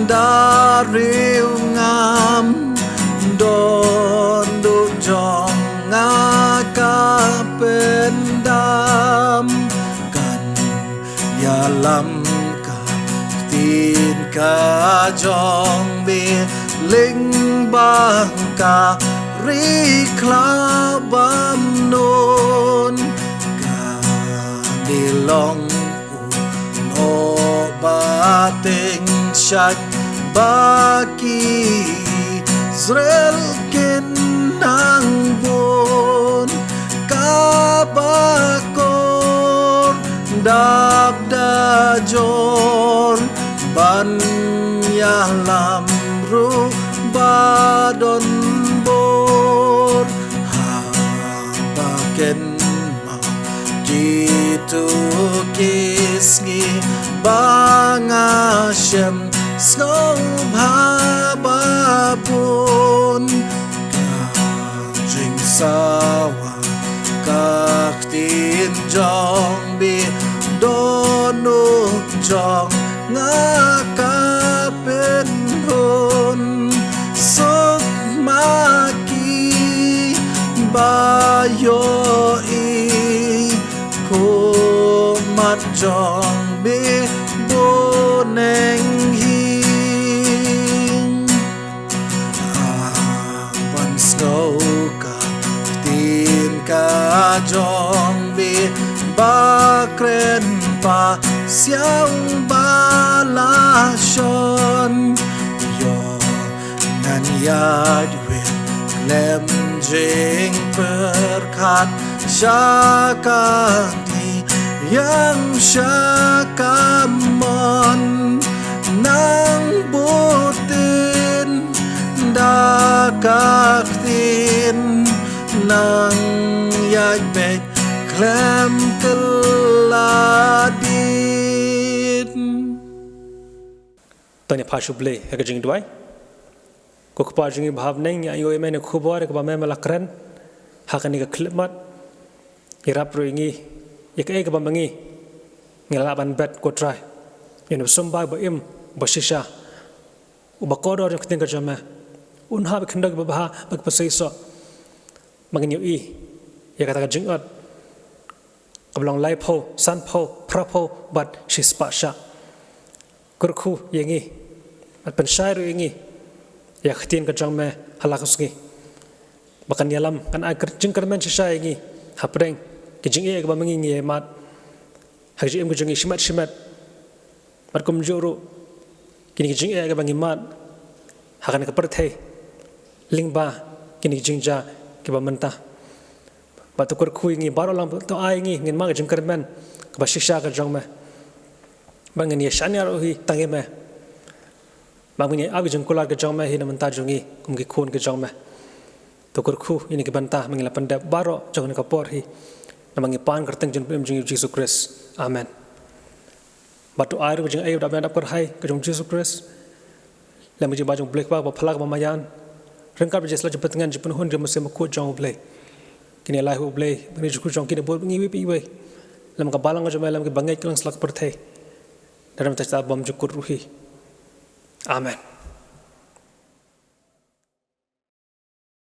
da riewngap. Dohnud jong nga ka pyndap. Kan ïalam ka ktien ka jong me lyngba ka ri khlaw bymnon. Ka me long u noh ba tyngshaiñ ba ki Israel kin nang bun. Kaba kordor dap da jor, ban ïalam ruh ba don bor. Haba kynmaw kito ki sngi ba nga shem sngewbha ba bun. Ka jingsawa ka ktien jong me, dohnud jong nga ka pynhun. Suk ma kiba ïohi khmat jong me bun eng hi. Ban sngew ka ktien ka jong me ba kren, ba siaw, ba la shon. Ïoh ngan ïaid wit khlem jingpyrkhat sha ka dieng, sha ka mon. Nang bud ktien da ka ktien, nang ïaid beit khlem kylla dieng. To ngin ïa phah sha U Blei ha ka jingduwai. Ko Kpa jong ngi ba ha bneng, ngi ïohi ïa me ïa ka khubor kaba me me la kren ha kane ka khyllipmat. Ïarap ruh ïa ngi ïa kaei kaba ma ngi ngi la lah ban bet, ko Trai. Ïa u nongïalam ba im, ba shisha, uba kordor ïa ka ktien ka jong me, un hap ïa ki khyndew kiba bha bad kiba seisoh. Ba ngin ïohi ïa kata ka jingot kaba long laiphew, sanphew, phraphew bad shispah shah. Kyrkhu ïa ngi bad pynshai ruh ïa ngi ïa ka ktien ka jong me ha la ka sngi, ba kan ïalam, kan ai jingkyrmen shisha ïa ngi hapdeng ki jingeh kiba ma ngi ngi ïa mad ha ka jingim ka jong ngi shimet shimet. Bad kumjuh ruh kine ki jingeh kiba ngi mad ha kane ka pyrthei lyngba kine ki jingjia kiba mynta. Bad to kyrkhu ïa ngi baroh lang, to ai ngi ngin mad ka jingkyrmen kaba shisha ka jong me. Bad ngin ïa shaniah ruh hi tang ïa me. Bad ngin ïa ap ka jingkular ka jong me hi na bynta jong ngi kum ki khun ka jong me. To kyrkhu ïa kine ki bynta ba ngi la pyndep baroh jong kane ka por hi. Namar ngi pan kyrteng jong U Blei jong ngi U Jisu Khrist. Amen. Bad to ai ruh ka jingai bad ka jingkyrhai ka jong U Jisu Khrist, lem ka jingbha jong U Blei Kpa ba phylla kaba maïan, ryngkat bad ka jingïasyllok jingpyntngen jingpynhun jong U Mynsiem Bakhuid jong U Blei, kin ïa lait ha U Blei bad ngi jingkyrkhu jong ngi bad ngi iwei pa iwei, lem ka balang jong me, lem ki bangeit ki nongïasyllok pyrthei, da dei mynta shatai bym jukut ruh hi. Amen.